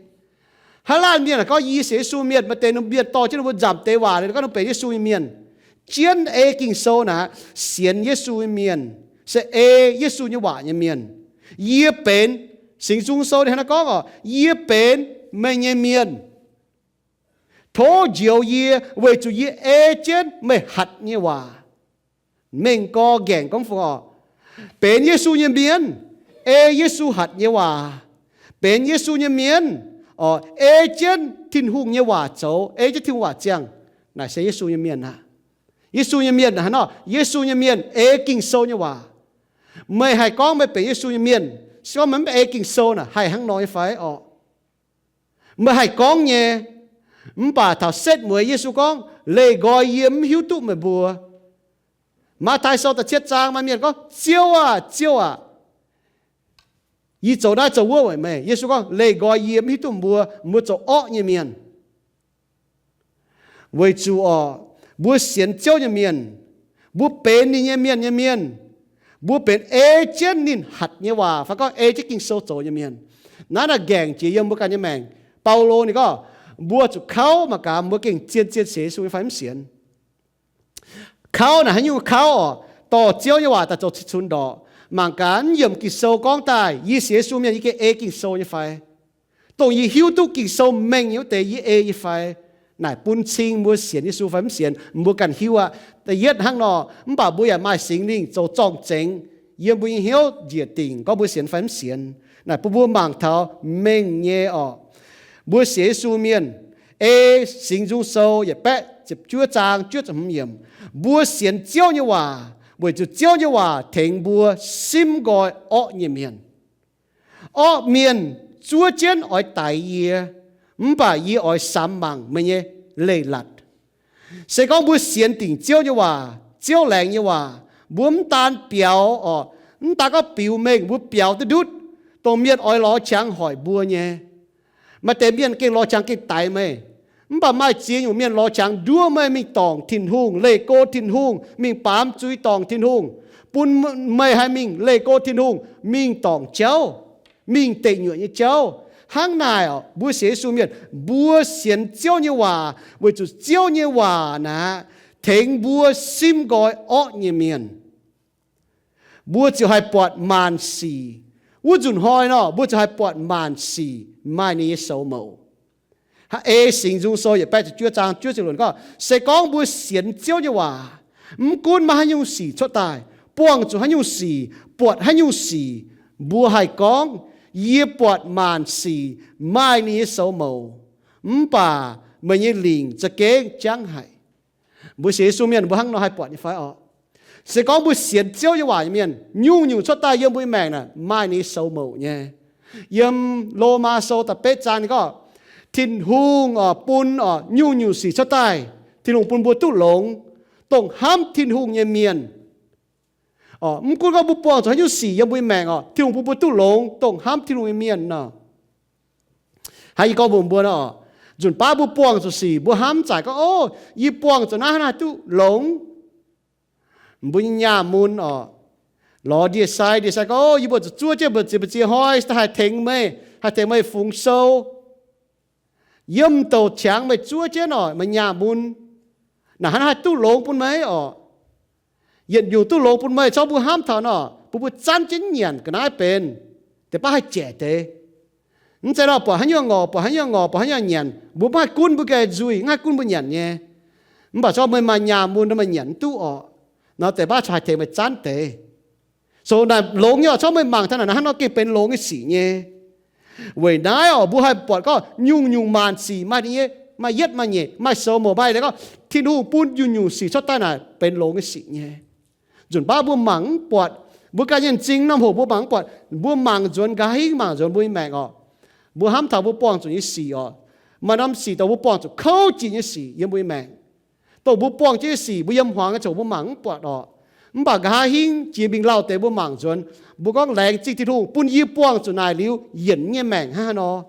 Haaix laanh mienh gorngv yie sienx Yesu mienh, maaih deix ninh mbuo mienh dorh jienv ninh mbuo nzamc deix waac gorngv ninh mbuo benx Yesu nyei mienh. Jienv ei Ging-Sou naaic, sienx Yesu nyei mienh se ei Yesu nyei waac nyei mienh. Yie benx, Singx Nzung Sou ninh hnangv naaiv gorngv oc, yie benx meih nyei mienh. Tov njoux yie weic zuqc yie ei jienv meih hatc nyei waac. Mengh gorx nqaengc gorngv fungc oc, benx Yesu nyei mienh, ei Yesu hatc nyei waac, benx Yesu nyei mienh, oc, ei jienv Tin-Hungh nyei waac zoux, ei jienv Tin-Hungh waac ziangh, naaic se Yesu nyei mienh aqv. Yesu nyei mienh hnangv nor, Yesu nyei mienh ei Ging-Sou nyei waac. Meih haih gorngv meih benx Yesu nyei mienh, se gorngv meih mv ei Ging-Sou naaic haih hnangv nor nyei fai orqc? Meih haih gorngv nyei. Mv baac taux setv mueiz Yesu gorngv, leih nqoi yie mv hiuv duqv meih mbuo. Matv^tai Sou da'cietv zaang maaih mienh gorngv, Ziouv aah! Ziouv aah! Yie zoux naaiv zoux wuov weic meih. Yesu gorngv, leih nqoi yie mv hiuv duqv mbuo, mbuo zoux orqv nyei mienh. Weic zuqc oc, mbuo sienx Ziouv nyei mienh, mbuo benx ninh nyei mienh nyei mienh, mbuo benx ei jienv ninh hatc nyei waac fai gorngv ei jienv Ging-Sou zoux nyei mienh. Naaiv naaic nqaengc jiex yiem mbuo ganh nyei maengc. Baulo ninh gorngv, mbuo zuqc kauv mangc gaax mbuo gengh zien-zien sienx Yesu nyei fai mv sienx. Kauv naaic haaix nyungc kauv oc? Dorh Ziouv nyei waac daaih zoux cih cunx ndorqc. Mangc gaax naaiv yiemc Ging-Sou gorngv daaih, yie sienx Yesu mienh yie gengh ei Ging-Sou nyei fai? Dongh yie hiuv duqv Ging-Sou mengh nyei wuov deix yie ei nyei fai? Naaic bun cing mbuo sienx Yesu fai mv sienx, mbuo ganh hiuv aqv. Da'yietv hnangv nor, mv baac mbuo yaac maaih Singx Lingh zoux zorng-zengx yiem mbuo nyei hnyouv njiec dingc gorngv mbuo sienx fai mv sienx. Naaic bun mbuo mangc taux mengh nyei oc. Mbuo sienx Yesu mienh, ei Singx Nzung Sou yietc baeqv ziepc juov zaang juov ziepc hmz yiemc, mbuo sienx Ziouv nyei waac weic zuqc Ziouv nyei waac tengx mbuo simv nqoi orqv nyei mienh. Orqv mienh zuov jienv oix daix yie, mv baac yie oix samx mangc meih nyei leiz-latc. Se gorngv mbuo sienx dingc Ziouv nyei waac, Ziouv laengz nyei waac, mbuo mv daan biaux oc, mv daan gorngv biux mengh, mbuo biaux duqv ndutv, dongh mienh oix lorz qangx hoic mbuo nyei. Maaih deix mienh gengh lorz qangx gengh daix meih. Mv baac maaih ziex nyungc mienh lorz qangx nduov meih mingh dorngc Tin-Hungh, leih go Tin-Hungh, mingh baamz zuiz dorngc Tin-Hungh, bun meih haih mingh leih go Tin-Hungh, mingh dorngc jauv, mingh deic nyuoqc nyei jauv. Hnangv naaic oc, mbuo sienx Yesu mienh, mbuo sienx Ziouv nyei waac weic zuqc Ziouv nyei waac naaic tengx mbuo simv nqoi orqv nyei mienh. Mbuo ziouc haih buatc maanc sic. Wuov nzunc hnoi nor, mbuo ziouc haih buatc maanc sic maaih ninh nyei soux mouc. Ei Singx Nzung Sou yietc baeqv ziepc juov zaang juov ziepc luoqc gorngv, se gorngv mbuo sienx Ziouv nyei waac, mv gunv maaih haaix nyungc sic cuotv daaih, buangh zuqc haaix nyungc sic, buatc haaix nyungc sic, mbuo haih gorngv, yie buatc maanc sic maaih ninh nyei soux mouc, mv baac meih nyei lingc za'gengh jangv haic. Mbuo sienx Yesu mienh mbuo hnangv nor haih buatc nyei fai orqc? Se gorngv mbuo sienx Ziouv nyei waac nyei mienh, nyungc-nyungc cuotv daaih yiem mbuo nyei maengc naaic maaih ninh nyei soux mouc nyei. Yiem Lomaa Sou da'betv zaang ninh gorngv, Tin-Hungh oc, bun oc, nyungc-nyungc sic cuotv daaih, Tin-Hungh bun mbuo duqv longx, dongh hnamv Tin-Hungh nyei mienh. Mv gunv gorngv mbuo buangh zuqc haaix nyungc sic yiem mbuo nyei maengc oc, Tin-Hungh bun mbuo duqv longx dongh hnamv Tin-Hungh nyei mienh nor. Hnangv yie gorngv mbuox mbuo nor, nzunc baav mbuo buangh zuqc sic, mbuo hnamv zaaic gorngv, o, yie buangh zuqc naaiv hnangv naaiv duqv longx. Mbuo nyei nyaah mun oc, lorz ndie-sai. Ndie-sai gorngv, O, yie mbuo zuqc zuov jienv mbu'ziex mbu'ziex hnoi, se daaih haih tengx meih, haih tengx meih fungx sou. Yiem douc qangx meih zuov jienv oc, meih nyaah mun. Naaic hnangv naaiv haih duqv longx bun meih oc. Yietc nyungc duqv longx bun meih, corc mbuo hnamv taux nor, bun mbuo zanv jienv nyanc ga'naaiv benx, deix baav haih jaic deix. Mv zeiz nor buatc haaix nyungc ngorc, buatc haaix nyungc ngorc, buatc haaix nyungc nyanc, mbuo mv haih gunv mbuo ganh nzuih, mv haih gunv mbuo nyanc nyei. Mv baac corc meih maaih nyaah mun nor, meih nyanc mv duqv orqc. Nor deix baav corc haih tengx meih zanv deix. So naaic longx nyei oc, corc meih mangc taux naaic hnangv nor gengh benx longx nyei sic nyei. Weic naaiv oc, mbuo haih buatc gorngv nyungc-nyungc maanc sic maaih nyei, maaih yietv maaih nyeic, maaih sou mouc maaih leiz gorngv Tin-Hungh bun nyungc-nyungc sic cuotv daaih naaic benx longx nyei sic nyei. Nzunc baav mbuo mangc mv buatc, mbuo ganh nyei m'zing norm hoc mbuo mangc mv buatc, mbuo mangc nzuonx nqa'haav hingv mangc nzuonx mbuo nyei maengc oc. Mbuo hnamv taux mbuo buangh zuqc nyei sic oc, maaih norm sic dongh mbuo buangh zuqc kouv jiex nyei sic yiem mbuo nyei maengc. Dongh mbuo buangh jienv nyei sic mbuo yiem hmuangx nyei ziangh hoc mbuo mangc mv buatc oc. Mv baac nqa'haav hingv jiex mingh lauh deix mbuo mangc nzuonx, mbuo gorngv laengz zingh Tin-Hungh bun yie buangh zuqc naaic liuz yienc nyei maengc hnangv haaix nor.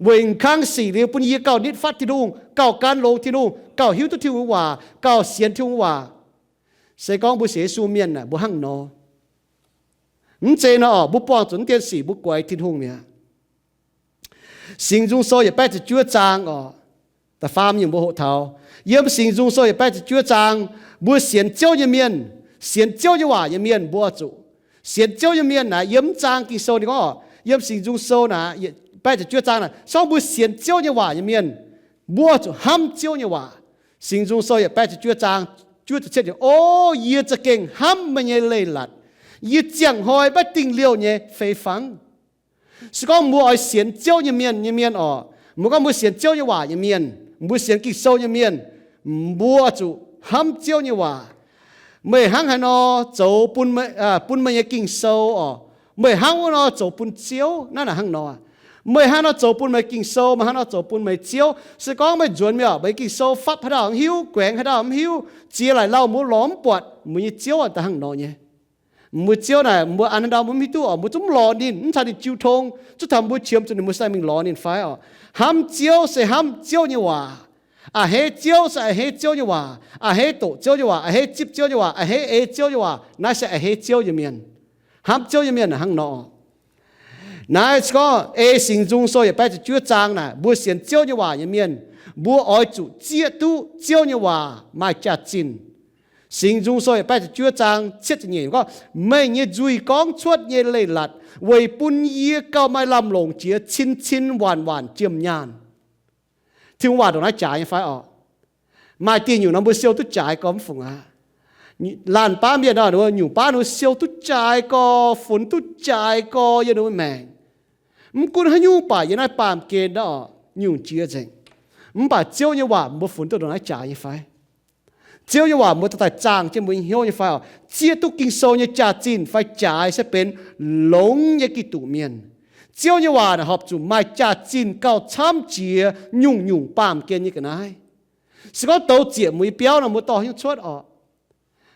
Weic kangv sic liuz bun yie gauh nitv fatv Tin-Hungh, gauh gan longx Tin-Hungh, gauh hiuv duqv Tin-Hungh waac, gauh sienx Tin-Hungh waac. Se gorngv mbuo sienx Yesu mienh naaic mbuo hnangv nor. Mv zeiz nor oc, mbuo buangh zuqc naaiv deix sic mbuo guaix Tin-Hungh mi'aqv. Singx Nzung Sou yietc baeqv ziepc juov zaang oc, da'faam nyungc mbuo hoqc taux. Yiem Singx Nzung Sou yietc baeqv ziepc juov zaang, mbuo sienx Ziouv nyei mienh, sienx Ziouv nyei waac nyei mienh mbuo oix zuqc, sienx Ziouv nyei mienh naaic, yiem mv zaang Ging-Sou ninh gorngv oc, yiem Singx Nzung Sou naaic, baeqv ziepc juov zaang naaic, se gorngv mbuo sienx Ziouv nyei waac nyei mienh, mbuo oix zuqc hnamv Ziouv nyei waac. Singx Nzung Sou yietc baeqv ziepc juov zaang, juov ziepc cietv, O, yie za'gengh hnamv meih nyei leiz-latc. Yie ziangh hnoi maiv dingh liouh nyei fei fangv. Se gorngv mbuo oix sienx Ziouv nyei mienh nyei mienh oc, mbuo gorngv mbuo sienx Ziouv nyei waac nyei mienh, mbuo sienx Ging-Sou nyei mienh, mbuo zuqc hnamv Ziouv nyei waac. Meih hnangv haaix nor zoux bun, bun meih nyei Ging-Sou oc, meih hnangv wuov nor zoux bun Ziouv naaiv naaic hnangv nor. Meih hnangv nor zoux bun meih Ging-Sou, meih hnangv nor zoux bun meih Ziouv. Se gorngv meih nzuonx mi'aqv, meih Ging-Sou fapv haaix dauh mv hiuv, guaengx haaix dauh mv hiuv, ziex laaic lauh mbuo lorz mv buatc, mbuo nyei Ziouv daaih hnangv nor nyei. Mbuo Ziouv naaic mbuo an haaix ndau mbuo mv hiuv duqv oc, mbuo zungv mv lorz ninh, mv caux ninh jiu tong, zungv taux mbuo qiemx zuqc ninh mbuo sai mingh lorz ninh fai oc. Hnamv Ziouv se hnamv Ziouv nyei waac. A'hneiv Ziouv se a'hneiv Ziouv nyei waac. A'hneiv doqc Ziouv nyei waac, a'hneiv zipv Ziouv nyei waac, a'hneiv ei Ziouv nyei waac, naaiv se a'hneiv Ziouv nyei mienh. Hnamv Ziouv nyei mienh hnangv nor. Naaiv se gorngv ei Singx Nzung Sou yietc baeqv ziepc juov zaang naaic, mbuo sienx Ziouv nyei waac nyei mienh, mbuo oix zuqc zieqv duqv Ziouv nyei waac maaih jaax-zinh. Singx Nzung Sou yietc baeqv ziepc juov zaang cietv ziepc nyeic gorngv, Meih nyei nzuih gorngv cuotv nyei leiz-latc weic bun yie gauh maaih lamh longc jiex cin-cin waanc-waanc jiem nyaanh. Tin-Hungh waac ndongc naaiv jaaix nyei fai orqc? Maaih diuh nyungc nor mbuo siou duqv jaaix gorx mv fungc aqv. Laanh baav mienh nor, nyungc baav ninh mbuo siou duqv jaaix gorx, funx duqv jaaix gorx yiem ninh mbuo maengc. Mv gunv haaix nyungc baac yiem naaiv baamh gen nor, nyungc jiex nzengc. Mv baac Ziouv nyei waac mbuo funx duqv ndongc naaiv jaaix nyei fai? Ziouv nyei waac mbuo daaih zaangh jienv mbuo nyei hnyouv nyei fai orqc? Zieqv duqv Ging-Sou nyei jaax-zinh fai jaaix se benx longx nyei Giduc mienh. Ziouv nyei waac naaic horpc zuqc maaih jaax-zinh gauh camv jiex nyungc-nyungc baamh gen nyei ga'naaiv. Se gorngv douz ziec mbuo nyei biauv nor, mbuo dorh haaix nyungc cuotv orqc?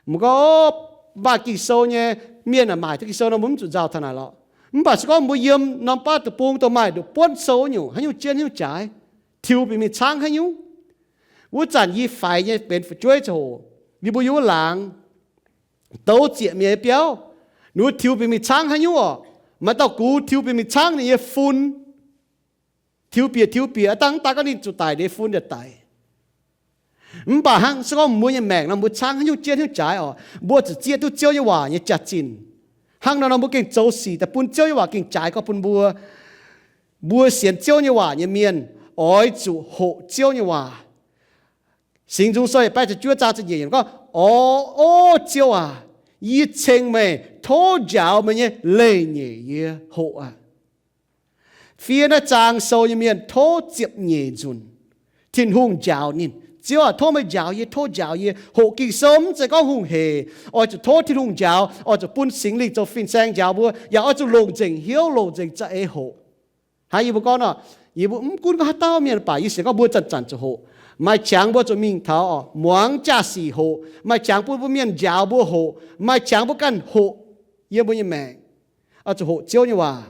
Mbuo gorngv, Maaih Ging-Sou nyei mienh aah, maaic duqv Ging-Sou nor mbuo mv zuqc nzauh taux naaic lorqc. Mv baac se gorngv mbuo yiem norm baav deic-bung dongh maaih nduqc buonv sou nyungc, haaix nyungc jienv haaix nyungc jaaix, tiux bieqc mingh caangv haaix nyungc. Wuov zanc yie faix nyei benx fu'jueiv ziangh hoc, yie mbuo yiem wuov laangz, douz ziec mienh nyei biauv, ninh mbuo tiux bieqc mingh caangv haaix nyungc orqc? Maaih dauh gux tiux bieqc mingh caangv ninh nyei fun. Tiux bieqc tiux bieqc, aav dangh daaih gorngv ninh zuqc daic, ninh fun yaac daic. Mv baac hnangv se gorngv mbuo nyei maengc nor, mbuo caangv haaix nyungc jienv haaix nyungc jaaix orqc, mbuo zuqc zieqv duqv Ziouv nyei waac nyei jaax-zinh. Hnangv nor nor mbuo gengh zoux sic daaih bun Ziouv nyei waac gengh jaaix gorx bun mbuo. Mbuo sienx Ziouv nyei waac nyei mienh oix zuqc hoqc Ziouv nyei waac. Singx Nzung Sou yietc baeqv ziepc juov zaang ziepc nyeic yiemc gorngv, O, O Ziouv aac, yie ceng meih, tov njaaux meih nyei leiz-nyeic yie hoqc aqv. Fiev naaiv zaang sou nyei mienh tov ziepc nyeic nzunc Tin-Hungh njaaux ninh. Ziouv aac, tov meih njaaux yie, tov njaaux yie. Hoqc Ging-Sou mv zeiz gorngv hungh hec. Oix zuqc tov Tin-Hungh njaaux, oix zuqc bun Singx Lingh zoux fin-saeng njaaux mbuo, yaac oix zuqc longc nzengc hnyouv, longc nzengc za'eix hoqc. Hnangv yie mbuo gorngv nor, yie mbuo mv gunv gorngv haaix dauh mienh baac yie sienx gorngv mbuo zanc-zanc zuqc hoqc. Maaih qangx mbuo zuqc mingh taux oc, muangx jaa-sic hoqc. Maaih qangx bun mbuo mienh njaaux mbuo hoqc. Maaih qangx mbuo ganh hoqc yiem mbuo nyei maengc. Oix zuqc hoqc Ziouv nyei waac.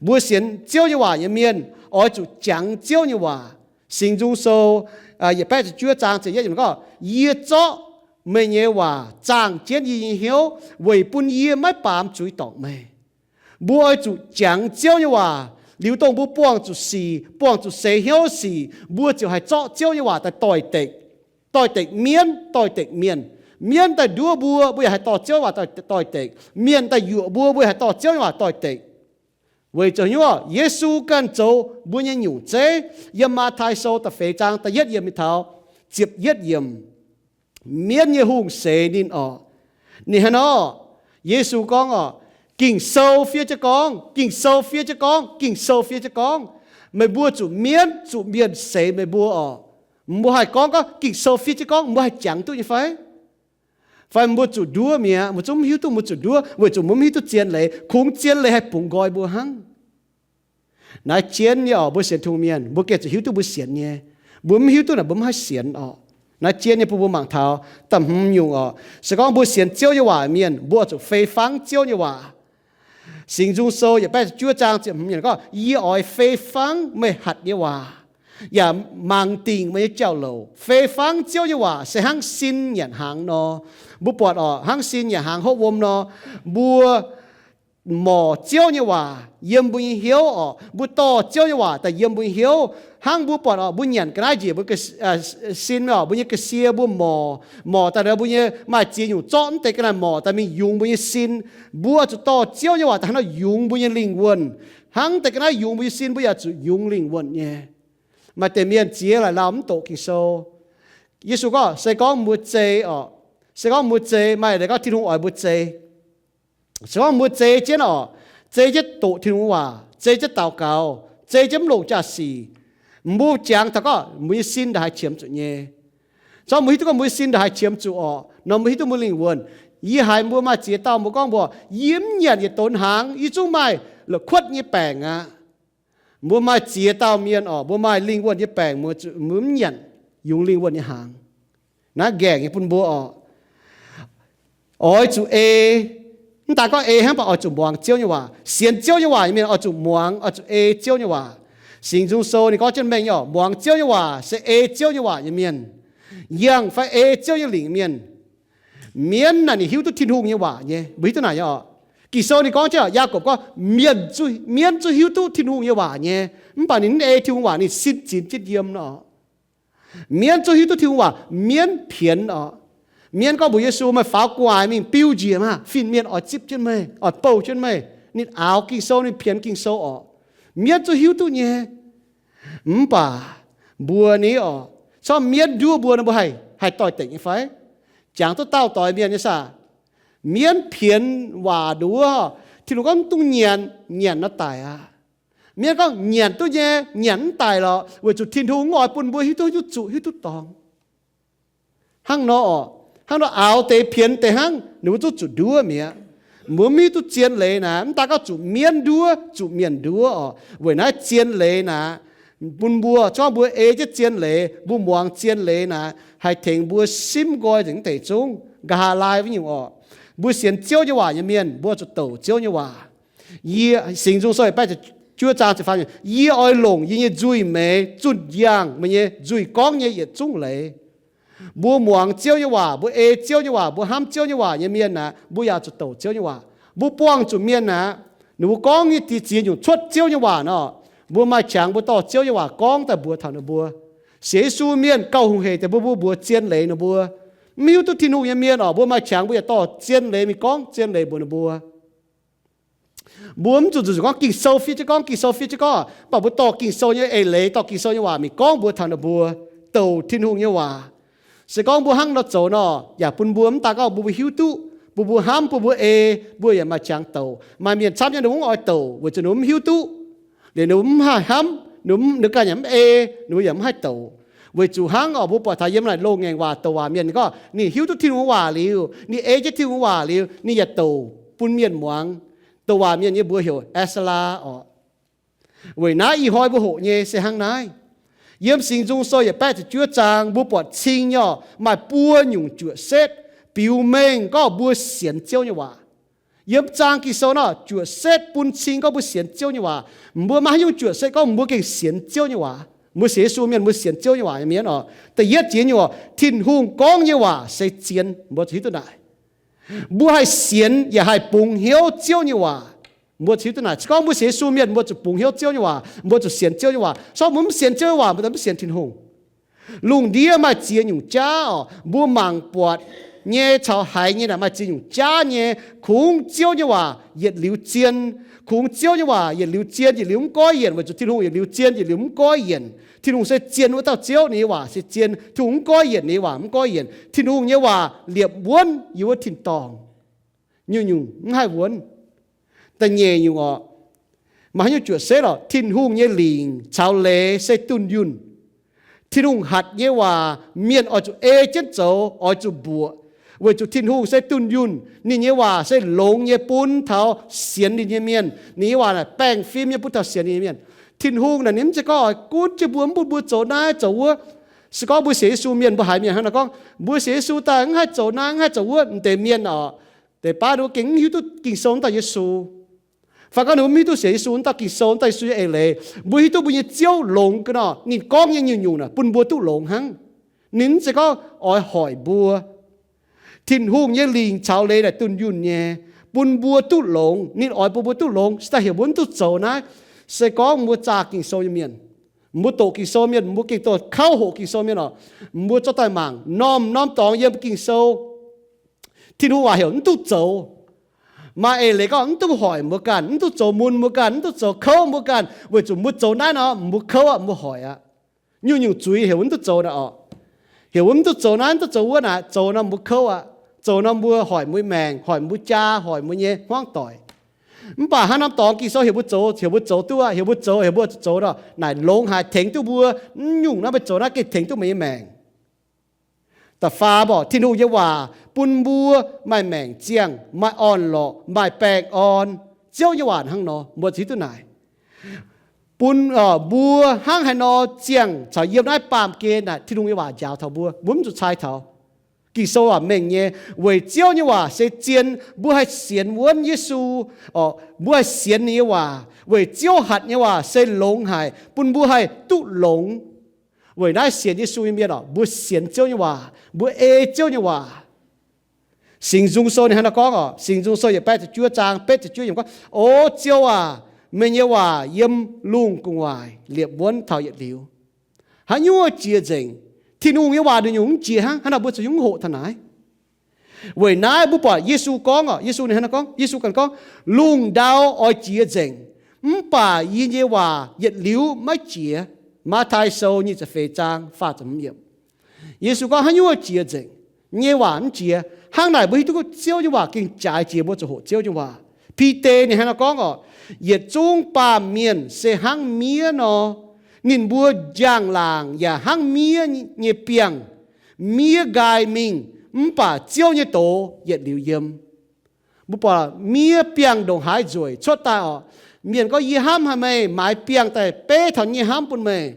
Mbuo sienx Ziouv nyei waac nyei mienh oix zuqc jangx Ziouv nyei waac. Singx Nzung Sou yietc baeqv ziepc juov zaang ziepc yietv yiemc gorngv, Yie zorqv meih nyei waac zaangh jienv yie nyei hnyouv, weic bun yie maiv baamz zuiz dorngc meih. Mbuo oix zuqc jangx Ziouv nyei waac, liuz dongh mbuo buangh zuqc sic, buangh zuqc seix hnyouv sic, mbuo ziouc haih zorqv Ziouv nyei waac daaih doix-dekc, doix-dekc mienv, doix-dekc mienh. Mienv daaih nduov mbuo, mbuo yaac haih dorh Ziouv waac doix-dekc. Mienh daaih yuoqc mbuo, mbuo haih dorh Ziouv nyei waac doix-dekc. Weic zuqc hnyouv Yesu ganh zoux mbuo nyei nyungc zeiv. Yiem Matv^tai Sou da'feix zaang da'yietv yiemc mingh taux ziepc yietv yiemc, mienv nyei hungh seix ninh orqc. Ninh hnangv nor, Yesu gorngv orqc, Ging-Sou fiev jienv gorngv, Ging-Sou fiev jienv gorngv, Ging-Sou fiev jienv gorngv, meih mbuo zuqc mienv zuqc mienh seix meih mbuo orqc. Mbuo haih gorngv, gorngv Ging-Sou fiev jienv gorngv, mbuo haih jangx duqv nyei fai? Fai mbuo zuqc nduov mi'aqv? Mbuo zungv mv hiuv duqv mbuo zuqc nduov, weic zuqc mbuo mv hiuv duqv zien leiz. Kungx zien leiz haih bungx nqoi mbuo hnangv. Naaiv jienv nyei orqc, mbuo sienx Tin-Hungh mienh, mbuo gengh zuqc hiuv duqv mbuo sienx nyei. Mbuo mv hiuv duqv naaic mbuo mv haih sienx orqc. Naaiv jienv nyei bun mbuo mangc taux da'hmz nyungc orqc. Se gorngv mbuo sienx Ziouv nyei waac mienh, mbuo oix zuqc fei fangv Ziouv nyei waac. Singx Nzung Sou yietc baeqv ziepc juov zaang ziepc hmz gorngv, Yie oix fei fangv meih hatc nyei waac, yaac mangc dingc meih nyei jauv-louc. Fei fangv Ziouv nyei waac se hnangv sin nyanc hnaangx nor. Mbuo buatc orqc, hnangv sin nyanc hnaangx hopv wuom nor, mbuo morc Ziouv nyei waac yiem mbuo nyei hnyouv orqc. Mbuo dorh Ziouv nyei waac daaih yiem mbuo nyei hnyouv. Hnangv mbuo buatc orqc, mbuo nyanc ga'naaiv njiec mbuo, sin orqc, mbuo nyei ga'sie mbuo morc, morc daaih mbuo nyei maaih ziex nyungc zorqv mv deix ga'naaiv morc daaih mingh yungz mbuo nyei sin. Mbuo zuqc dorh Ziouv nyei waac daaih hnangv nor yungz mbuo nyei lingh wuonh. Hnangv deix ga'naaiv yungz mbuo nyei sin, mbuo yaac zuqc yungz lingh wuonh nyei. Maaih deix mienh ziex laaic lauh mv doqc Ging-Sou. Yesu gorngv, se gorngv mbuo zei orqc, se gorngv mbuo zei, maaih deix gorngv Tin-Hungh oix mbuo zei. Se gorngv mbuo zei jienv orqc, zei jienv doqc Tin-Hungh waac, zei jienv daux gaux, zei jienv mv longc jaa-sic, mbuo jangx taux gorngv mbuo nyei sin ndaaih haih qiemx zuqc nyei. Zorqv mbuo hiuv duqv gorngv mbuo nyei sin ndaaih haih qiemx zuqc orqc, nor mbuo hiuv duqv mbuo lingh wuonh. Yie haiz mbuo maaih ziex dauh mbuo gorngv mbuo, yie mv nyanc yietc donx hnaangx, yie zungv maaih la'kuotv nyei baengc aqv. Mbuo maaih ziex dauh mienh orqc, mbuo maaih lingh wuonh nyei baengc, mbuo mv nyanc yungz lingh wuonh nyei hnaangx. Naaiv nqaengc nyei bun mbuo orqc. Oix zuqc ei, mv daaih gorngv ei hnangv, mv baac oix zuqc muangx Ziouv nyei waac. Sienx Ziouv nyei waac nyei mienh oix zuqc muangx, oix zuqc ei Ziouv nyei waac. Singx Nzung Sou ninh gorngv jienv mengh nyei orqc, muangx Ziouv nyei waac se ei Ziouv nyei waac nyei mienh, yangh fai ei Ziouv nyei lingc mienh. Mienv naaic ninh hiuv duqv Tin-Hungh nyei waac nyei. Mbuo hiuv duqv naaic nyei orqc. Ging-Sou ninh gorngv jienv, Yaagorpc gorngv, mienv zuqc hiuv duqv Tin-Hungh nyei waac nyei, mv baac ninh mv ei Tin-Hungh waac, ninh sin zinx jienv yiem nor. Mienv zungv hiuv duqv Tin-Hungh waac, mienv pienx orqc. Mienv gorngv mbuox Yesu, meih faaux gu'nguaaic mingh biu njiec maah! Fin-mienh oix zipv jienv meih, oix bouh jienv meih. Ninh aaux Ging-Sou, ninh pienx Ging-Sou orqc. Mienv zungv hiuv duqv nyei. Mv baac mbuo ni orqc, corc mienv nduov mbuo nor, mbuo haih, haih doix-dekc nyei fai? Jangx duqv dauh doix mienh nyei saah? Mienv pienx waac nduov, Tin-Hungh gorngv mv dungx nyanc, nyanc nor daic aqv. Mienv gorngv nyanc duqv nyei, nyanc mv daic lorqc, weic zuqc Tin-Hungh mv oix bun mbuo hiuv duqv, hiuv duqv zuqc, hiuv duqv dorngx. Hnangv nor orqc, hnangv nor aaux deix pienx deix hnangv, ninh mbuo zungv zuqc nduov mi'aqv. Mbuo mv hiuv duqv zien leiz naaic, mv daaih gorngv zuqc mienv nduov, zuqc mienh nduov orqc. Weic naaiv zien leiz naaic, bun mbuo, corc mbuo ei jienv zien leiz, mbuo muangx zien leiz naaic, haih tengx mbuo simv nqoi nzengc mv deix zungv. Nqa'haav laai wuov nyungc orqc, mbuo sienx Ziouv nyei waac nyei mienh, mbuo zuqc douc Ziouv nyei waac. Yie, Singx Nzung Sou yietc baeqv ziepc juov zaang ziepc faam, yie oix longc yie nyei nzuih-meix zunh yangh meih nyei nzuih gorngv nyei yietc zungv leiz. Mbuo muangx Ziouv nyei waac, mbuo ei Ziouv nyei waac, mbuo hnamv Ziouv nyei waac nyei mienh aeqv, mbuo yaac zuqc douc Ziouv nyei waac. Mbuo buangh zuqc mienh aeqv, ninh mbuo gorngv nyei diuh ziex nyungc cuotv Ziouv nyei waac nor, mbuo maaih qangx mbuo dorh Ziouv nyei waac gorngv daaih mbuox taux ninh mbuo. Sienx Yesu mienh gauh hungh heic deix mbuo, mbuo mbuox zien leiz ninh mbuo. Mv hiuv duqv Tin-Hungh nyei mienh orqc, mbuo maaih qangx mbuo yaac dorh zien leiz mingh gorngv zien leiz mbuox ninh mbuo. Mbuo mv zuqc zuqc gorngv Ging-Sou fiev jienv gorngv, Ging-Sou fiev jienv gorngv, mv baac mbuo dorh Ging-Sou nyei eix leiz, dorh Ging-Sou nyei waac mingh gorngv mbuox taux ninh mbuo, douc Tin-Hungh nyei waac. Se gorngv mbuo hnangv nor zoux nor, yaac bun mbuo mv daaih gorngv mbuo, mbuo hiuv duqv, bun mbuo hnamv, bun mbuo ei, mbuo yaac maaih qangx douc. Maaih mienh camv nyei ninh mbuo mv oix douc weic zuqc ninh mbuo mv hiuv duqv, liuz ninh mbuo mv haih hnamv, ninh mbuo ganh yaac mv ei, ninh mbuo yaac mv haih douc. Weic zuqc hnangv orqc, mbuo buatc taux yiem naaic loz-ngaengc waac douc waac mienh gorngv ninh hiuv duqv Tin-Hungh waac liuz, ninh ei jienv Tin-Hungh waac liuz, ninh yaac douc bun mienh muangx. Douc waac mienh nyei mbuox heuc Ezra orqc. Weic naaiv ih hnoi mbuo hoqc nyei se hnangv naaiv. Yiem Singx Nzung Sou yietc baeqv ziepc juov zaang mbuo buatc cing nyei orqc, maaih buo nyungc juoqc setv biux mengh gorngv mbuo sienx Ziouv nyei waac. Yiem zaang Ging-Sou nor, juoqc setv bun cing gorngv mbuo sienx Ziouv nyei waac. Mbuo maaih haaix nyungc juoqc setv gorngv mbuo gengh sienx Ziouv nyei waac? Mbuo sienx Yesu mienh, mbuo sienx Ziouv nyei waac nyei mienh oc. Da'yietv jiex nyei oc, Tin-Hungh gorngv nyei waac se zien. Mbuo zuqc hiuv duqv naaic. Mbuo haih sienx yaac haih bungx hnyouv Ziouv nyei waac. Mbuo zuqc hiuv duqv naaic. Se gorngv mbuo sienx Yesu mienh, mbuo zuqc bungx hnyouv Ziouv nyei waac, mbuo zuqc sienx Ziouv nyei waac. Se gorngv mbuo mv sienx Ziouv nyei waac, mbuo mv sienx Tin-Hungh. Lungh ndiev maaih ziex nyungc jaav oc, mbuo mangc buatc nyei caux haiz nyei naaic maaih ziex nyungc jaav nyei. Kungx Ziouv nyei waac yietc liuz zien. Kungx Ziouv nyei waac yietc liuz zien, yietc liuz mv goiv yienc, weic zuqc Tin-Hungh yietc liuz zien, yietc liuz mv goiv yienc. Tin-Hungh se zien wuov dauh Ziouv, ninh nyei waac se zien. Tin-Hungh mv goiv yienc, ninh nyei waac mv goiv yienc. Tin-Hungh nyei waac liepc wuonv yiem wuov tin-dorngh. Nyungc-nyungc mv haih wuonv. Da'nyeic nyungc oc, maaih haaix nyungc juoqc setv oc, Tin-Hungh nyei lingc caux leiz se dunh yunh. Tin-Hungh hatc nyei waac mienh oix zuqc ei jienv zoux, oix zuqc mbuoqc, weic zuqc Tin-Hungh se dunh yunh. Ninh nyei waac se longx nyei bun taux sienx ninh nyei mienh. Ninh nyei waac naaic baengh fim nyei bun taux sienx ninh nyei mienh. Tin-Hungh naaic ninh mv zeiz gorngv oix gunv jienv mbuo, mv bun mbuo zoux naaiv zoux wuov. Se gorngv mbuo sienx Yesu mienh, mbuo haiz mienh hnangv naaiv gorngv, mbuo sienx Yesu daaih mv haih zoux naaiv, mv haih zoux wuov, m'deix mienh oc, deix baav ninh mbuo gengh mv hiuv duqv Ging-Sou wuov dauh Yesu. Fai gorngv ninh mbuo mv hiuv duqv sienx Yesu wuov dauh Ging-Sou, wuov dauh Yesu nyei eix leiz. Mbuo hiuv duqv mbuo nyei Ziouv longx ga'naaiv, ninh gorngv nyei nyungc-nyungc naaic bun mbuo duqv longx hnangv. Ninh mv zeiz gorngv oix hoic mbuo. Tin-Hungh nyei lingc caux leiz naaic dunh yunh nyei, bun mbuo duqv longx. Ninh oix bun mbuo duqv longx, se daaih heuc mbuo mv duqv zoux naaiv. Se gorngv mbuo zaah Ging-Sou nyei mienh, mbuo doqc Ging-Sou mienh, mbuo gengh doqc kauv hoqc Ging-Sou mienh oc, mbuo zorqv daaih mangc norm-norm dorngx yiem Ging-Sou, Tin-Hungh waac heuc mv duqv zoux. Maaih eix leiz gorngv mv duqv hoic mbuo ganh, mv duqv zoux mun mbuo ganh, mv duqv zoux kouv mbuo ganh, weic zuqc mbuo zoux naaiv nor, mbuo kouv aqv, mbuo hoic aqv. Nyungc-nyungc zuiz heuc mv duqv zoux naaic oc. Heuc mv duqv zoux naaiv, mv duqv zoux wuov naaic, zoux nor mbuo kouv aqv. Zoux nor mbuo hoic mbuo maengc, hoic mbuo jaa, hoic mbuo nyei hmuangv doic. Mv baac hnangv norm dorngx Ging-Sou heuc mbuo zoux, heuc mbuo zoux duqv aqv, heuc mbuo zoux, heuc mbuo zoux nor, naaic longx haic, tengx duqv mbuo. Mv nyungc naaiv mbuo zoux naaiv gengh tengx duqv meih nyei maengc. Da'faam oc, Tin-Hungh nyei waac bun mbuo maaih maengc ziangh, maaih orn-lorqc, maaih baengh orn. Ziouv nyei waac hnangv nor, mbuo hiuv duqv naaic. Bun mbuo hnangv haaix nor ziangh caux yiem naaiv baamh gen naaic, Tin-Hungh nyei waac njaaux taux mbuo, mbuo mv zuqc cai taux. Ging-Sou waac mengh nyei, weic Ziouv nyei waac se zien. Mbuo haih sienx wuonv Yesu, mbuo haih sienx ninh nyei waac, weic Ziouv hatc nyei waac se longx haic, bun mbuo haih duqv longx. Weic naaiv sienx Yesu nyei mienh oc, mbuo sienx Ziouv nyei waac, mbuo ei Ziouv nyei waac. Singx Nzung Sou ninh hnangv naaiv gorngv oc, Singx Nzung Sou yietc baeqv ziepc juov zaang betv ziepc juov yiemc gorngv, O Ziouv aac, meih nyei waac yiem lungh gu'nguaaic liepc wuonv taux yietc liuz. Haaix nyungc jiex nzengc? Tin-Hungh nyei waac nduqc nyungc mv jiex hnangv, hnangv naaic mbuo zuqc nyungc hoqc taux naaiv. Weic naaiv mbuo buatc Yesu gorngv oc, Yesu ninh hnangv naaiv gorngv, Yesu ganh gorngv, Lungh ndau oix jiex nzengc, mv baac yie nyei waac yietc liuz maiv jiex. Matv^tai Sou nyic ziepc feix zaang faah ziepc hmz yiemc. Yesu gorngv haaix nyungc jiex nzengc, nyei waac mv jiex. Hnangv naaic mbuo hiuv duqv Ziouv nyei waac gengh jaaix jiex mbuo zuqc hoqc Ziouv nyei waac. Bide ninh hnangv naaiv gorngv oc, Yietc zungv baamh mienh se hnangv miev nor, ninh mbuo njang-laangc yaac hnangv miev nyei biangh. Miev nqaai mingh, mv baac Ziouv nyei doz yietc liuz yiem. Mbuo buatc miev biangh ndongc haaix nzueic cuotv daaih oc, mienh gorngv, Yie hnamv haic meih, maaiz biangh daaih beiv taux nyei hnamv bun meih.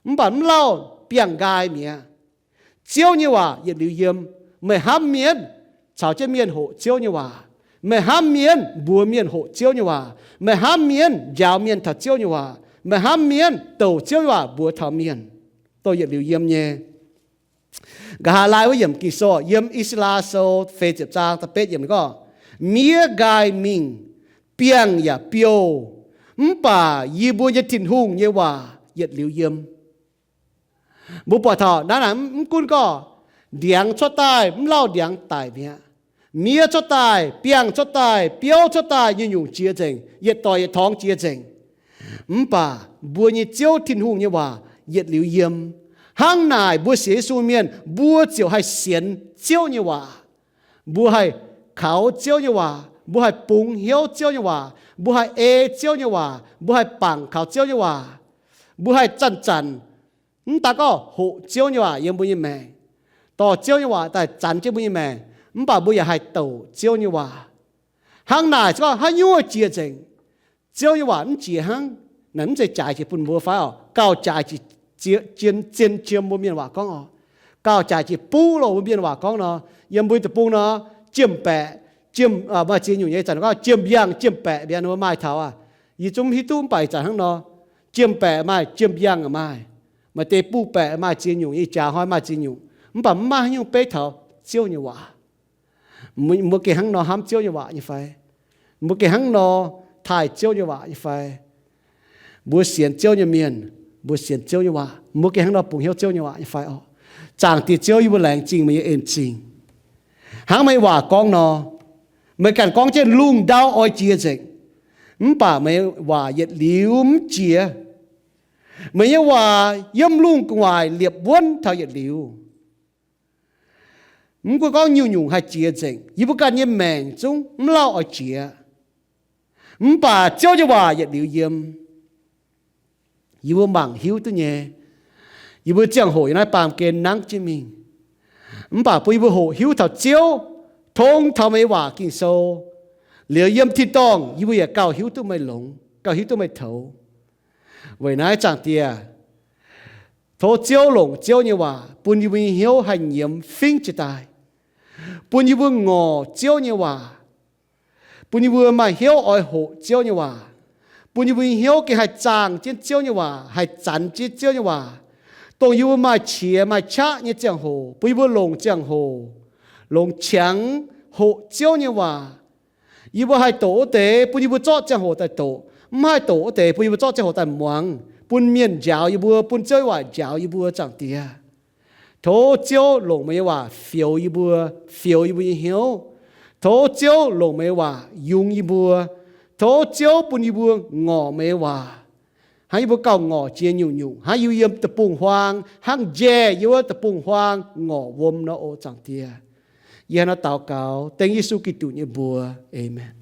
Mv baac mv lauh biangh nqaai mi'aqv. Ziouv nyei waac yietc liuz yiem. Meih hnamv mienh, caux jienv mienh hoqc Ziouv nyei waac. Meih hnamv mienh, mbuox mienh hoqc Ziouv nyei waac. Meih hnamv mienh, njaaux mienh taux Ziouv nyei waac. Meih hnamv mienh, douc Ziouv nyei waac mbuox taux mienh, dongh yietc liuz yiem nyei. Nqa'haav laai wuov yiemc Ging-Sou yiem I^saa^laa Sou feix ziepc zaang da'betv yiemc gorngv, Miev nqaai mingh, biangh yaac biouv, mv baac yie mbuo nyei Tin-Hungh nyei waac yietc liuz yiem. Mbuo buatc taux naaiv naaic mv gunv gorngv ndiangx cuotv daaih, mv lauh ndiangx daic mi'aqv. Miev cuotv daaih, biangh cuotv daaih, biouv cuotv daaih, nyungc-nyungc jiex nzengc, yietc doic yietc torngx jiex nzengc. Mv baac mbuo nyei Ziouv Tin-Hungh nyei waac yietc liuz yiem. Hnangv naaic mbuo sienx Yesu mienh, mbuo ziouc haih sienx Ziouv nyei waac. Mbuo haih kaux Ziouv nyei waac, mbuo haih bungx hnyouv Ziouv nyei waac, mbuo haih ei Ziouv nyei waac, mbuo haih bangc kaux Ziouv nyei waac, mbuo haih zanc-zanc mv daan gorngv hoqc Ziouv nyei waac yiem mbuo nyei maengc, dorh Ziouv nyei waac daaih zanc jienv mbuo nyei maengc, mv baac mbuo yaac haih douc Ziouv nyei waac. Hnangv naaic se gorngv haaix nyungc jiex nzengc, Ziouv nyei waac mv jiex hnangv. Naaic mv zeiz jaaix jiex bun mbuo fai oc, gauh jaaix jiex zien jiem mbuo mienh waac gorngv oc. Gauh jaaix jiex buv loh mbuo mienh waac gorngv nor, yiem mbuo deic-bung nor, jiem-baeqc, jiem, maaih ziex nyungc nyei zanc gorngv jiem-yangh jiem-baeqc mbiauz nor maaih taux aqv. Yie zungv mv hiuv duqv mv baac ih zanc hnangv nor, jiem-baeqc maaih, jiem-yangh maaih. Maaih deix buv baeqc maaih ziex nyungc, ih jaax hnoi maaih ziex nyungc, mv baac mv maaih haaix nyungc beiv taux Ziouv nyei waac. Mbuo gengh hnangv nor hnamv Ziouv nyei waac nyei fai? Mbuo gengh hnangv nor taaih Ziouv nyei waac nyei fai? Mbuo sienx Ziouv nyei mienh, mbuo sienx Ziouv nyei waac, mbuo gengh hnangv nor bungx hnyouv Ziouv nyei waac nyei fai orqc? Zaangc Diex Ziouv, yie mbuo laengz zingh meih nyei en-zingh. Hnangv meih nyei waac gorngv nor, meih ganh gorngv jienv lungh ndau oix jiex nzengc, mv baac meih nyei waac yietc liuz mv jiex. Meih nyei waac yiem lungh gu'nguaaic liepc wuonv taux yietc liuz. Mv gunv gorngv nyungc-nyungc haih jiex nzengc, yie mbuo ganh nyei maengc zungv mv lauh oix jiex, mv baac Ziouv nyei waac yietc liuz yiem. Yie mbuo mangc hiuv duqv nyei, yie mbuo ziangh hoc yiem naaiv baamh gen nangv jienv mingh. Mv baac bun yie mbuo hoqc hiuv taux Ziouv, tong taux meih nyei waac Ging-Sou, liuz yiem tin-dorngh yie mbuo yaac gauh hiuv duqv meih longx, gauh hiuv duqv meih toux. Weic naaiv Zaangc Diex, tov Ziouv longc Ziouv nyei waac bun yie mbuo nyei hnyouv haih nyiemz fingv jiex daaih, bun yie mbuo ngorc Ziouv nyei waac, bun yie mbuo maaih hnyouv oix hoqc Ziouv nyei waac, bun yie mbuo nyei hnyouv gengh haih zaangh jienv Ziouv nyei waac, haih zanx jienv Ziouv nyei waac, dongh yie mbuo maaih qiex maaih qaqv nyei ziangh hoc, bun yie mbuo longc ziangh hoc, longc qangx hoqc Ziouv nyei waac. Yie mbuo haih doqc wuov deix, bun yie mbuo zorqv ziangh hoc daaih doqc. Mv haih doqc wuov deix, bun yie mbuo zorqv ziangh hoc daaih muangx, bun mienh njaaux yie mbuo, bun Ziouv nyei waac njaaux yie mbuo, Zaangc Diex. Tov Ziouv longc meih nyei waac fioux yie mbuo, fioux yie mbuo nyei hnyouv. Tov Ziouv longc meih nyei waac yungz yie mbuo. Tov Ziouv bun yie mbuo ngorc meih nyei waac, hnangv yie mbuo gauh ngorc jiex nyungc-nyungc, hnangv yie mbuo yiem deic-bung-huaang, hnangv njaih yiem wuov deic-bung-huaang ngorc wuom nor, o Zaangc Diex. Yie hnangv naaiv daux gaux dengv Yesu Giduc nyei mbuox. Aamen.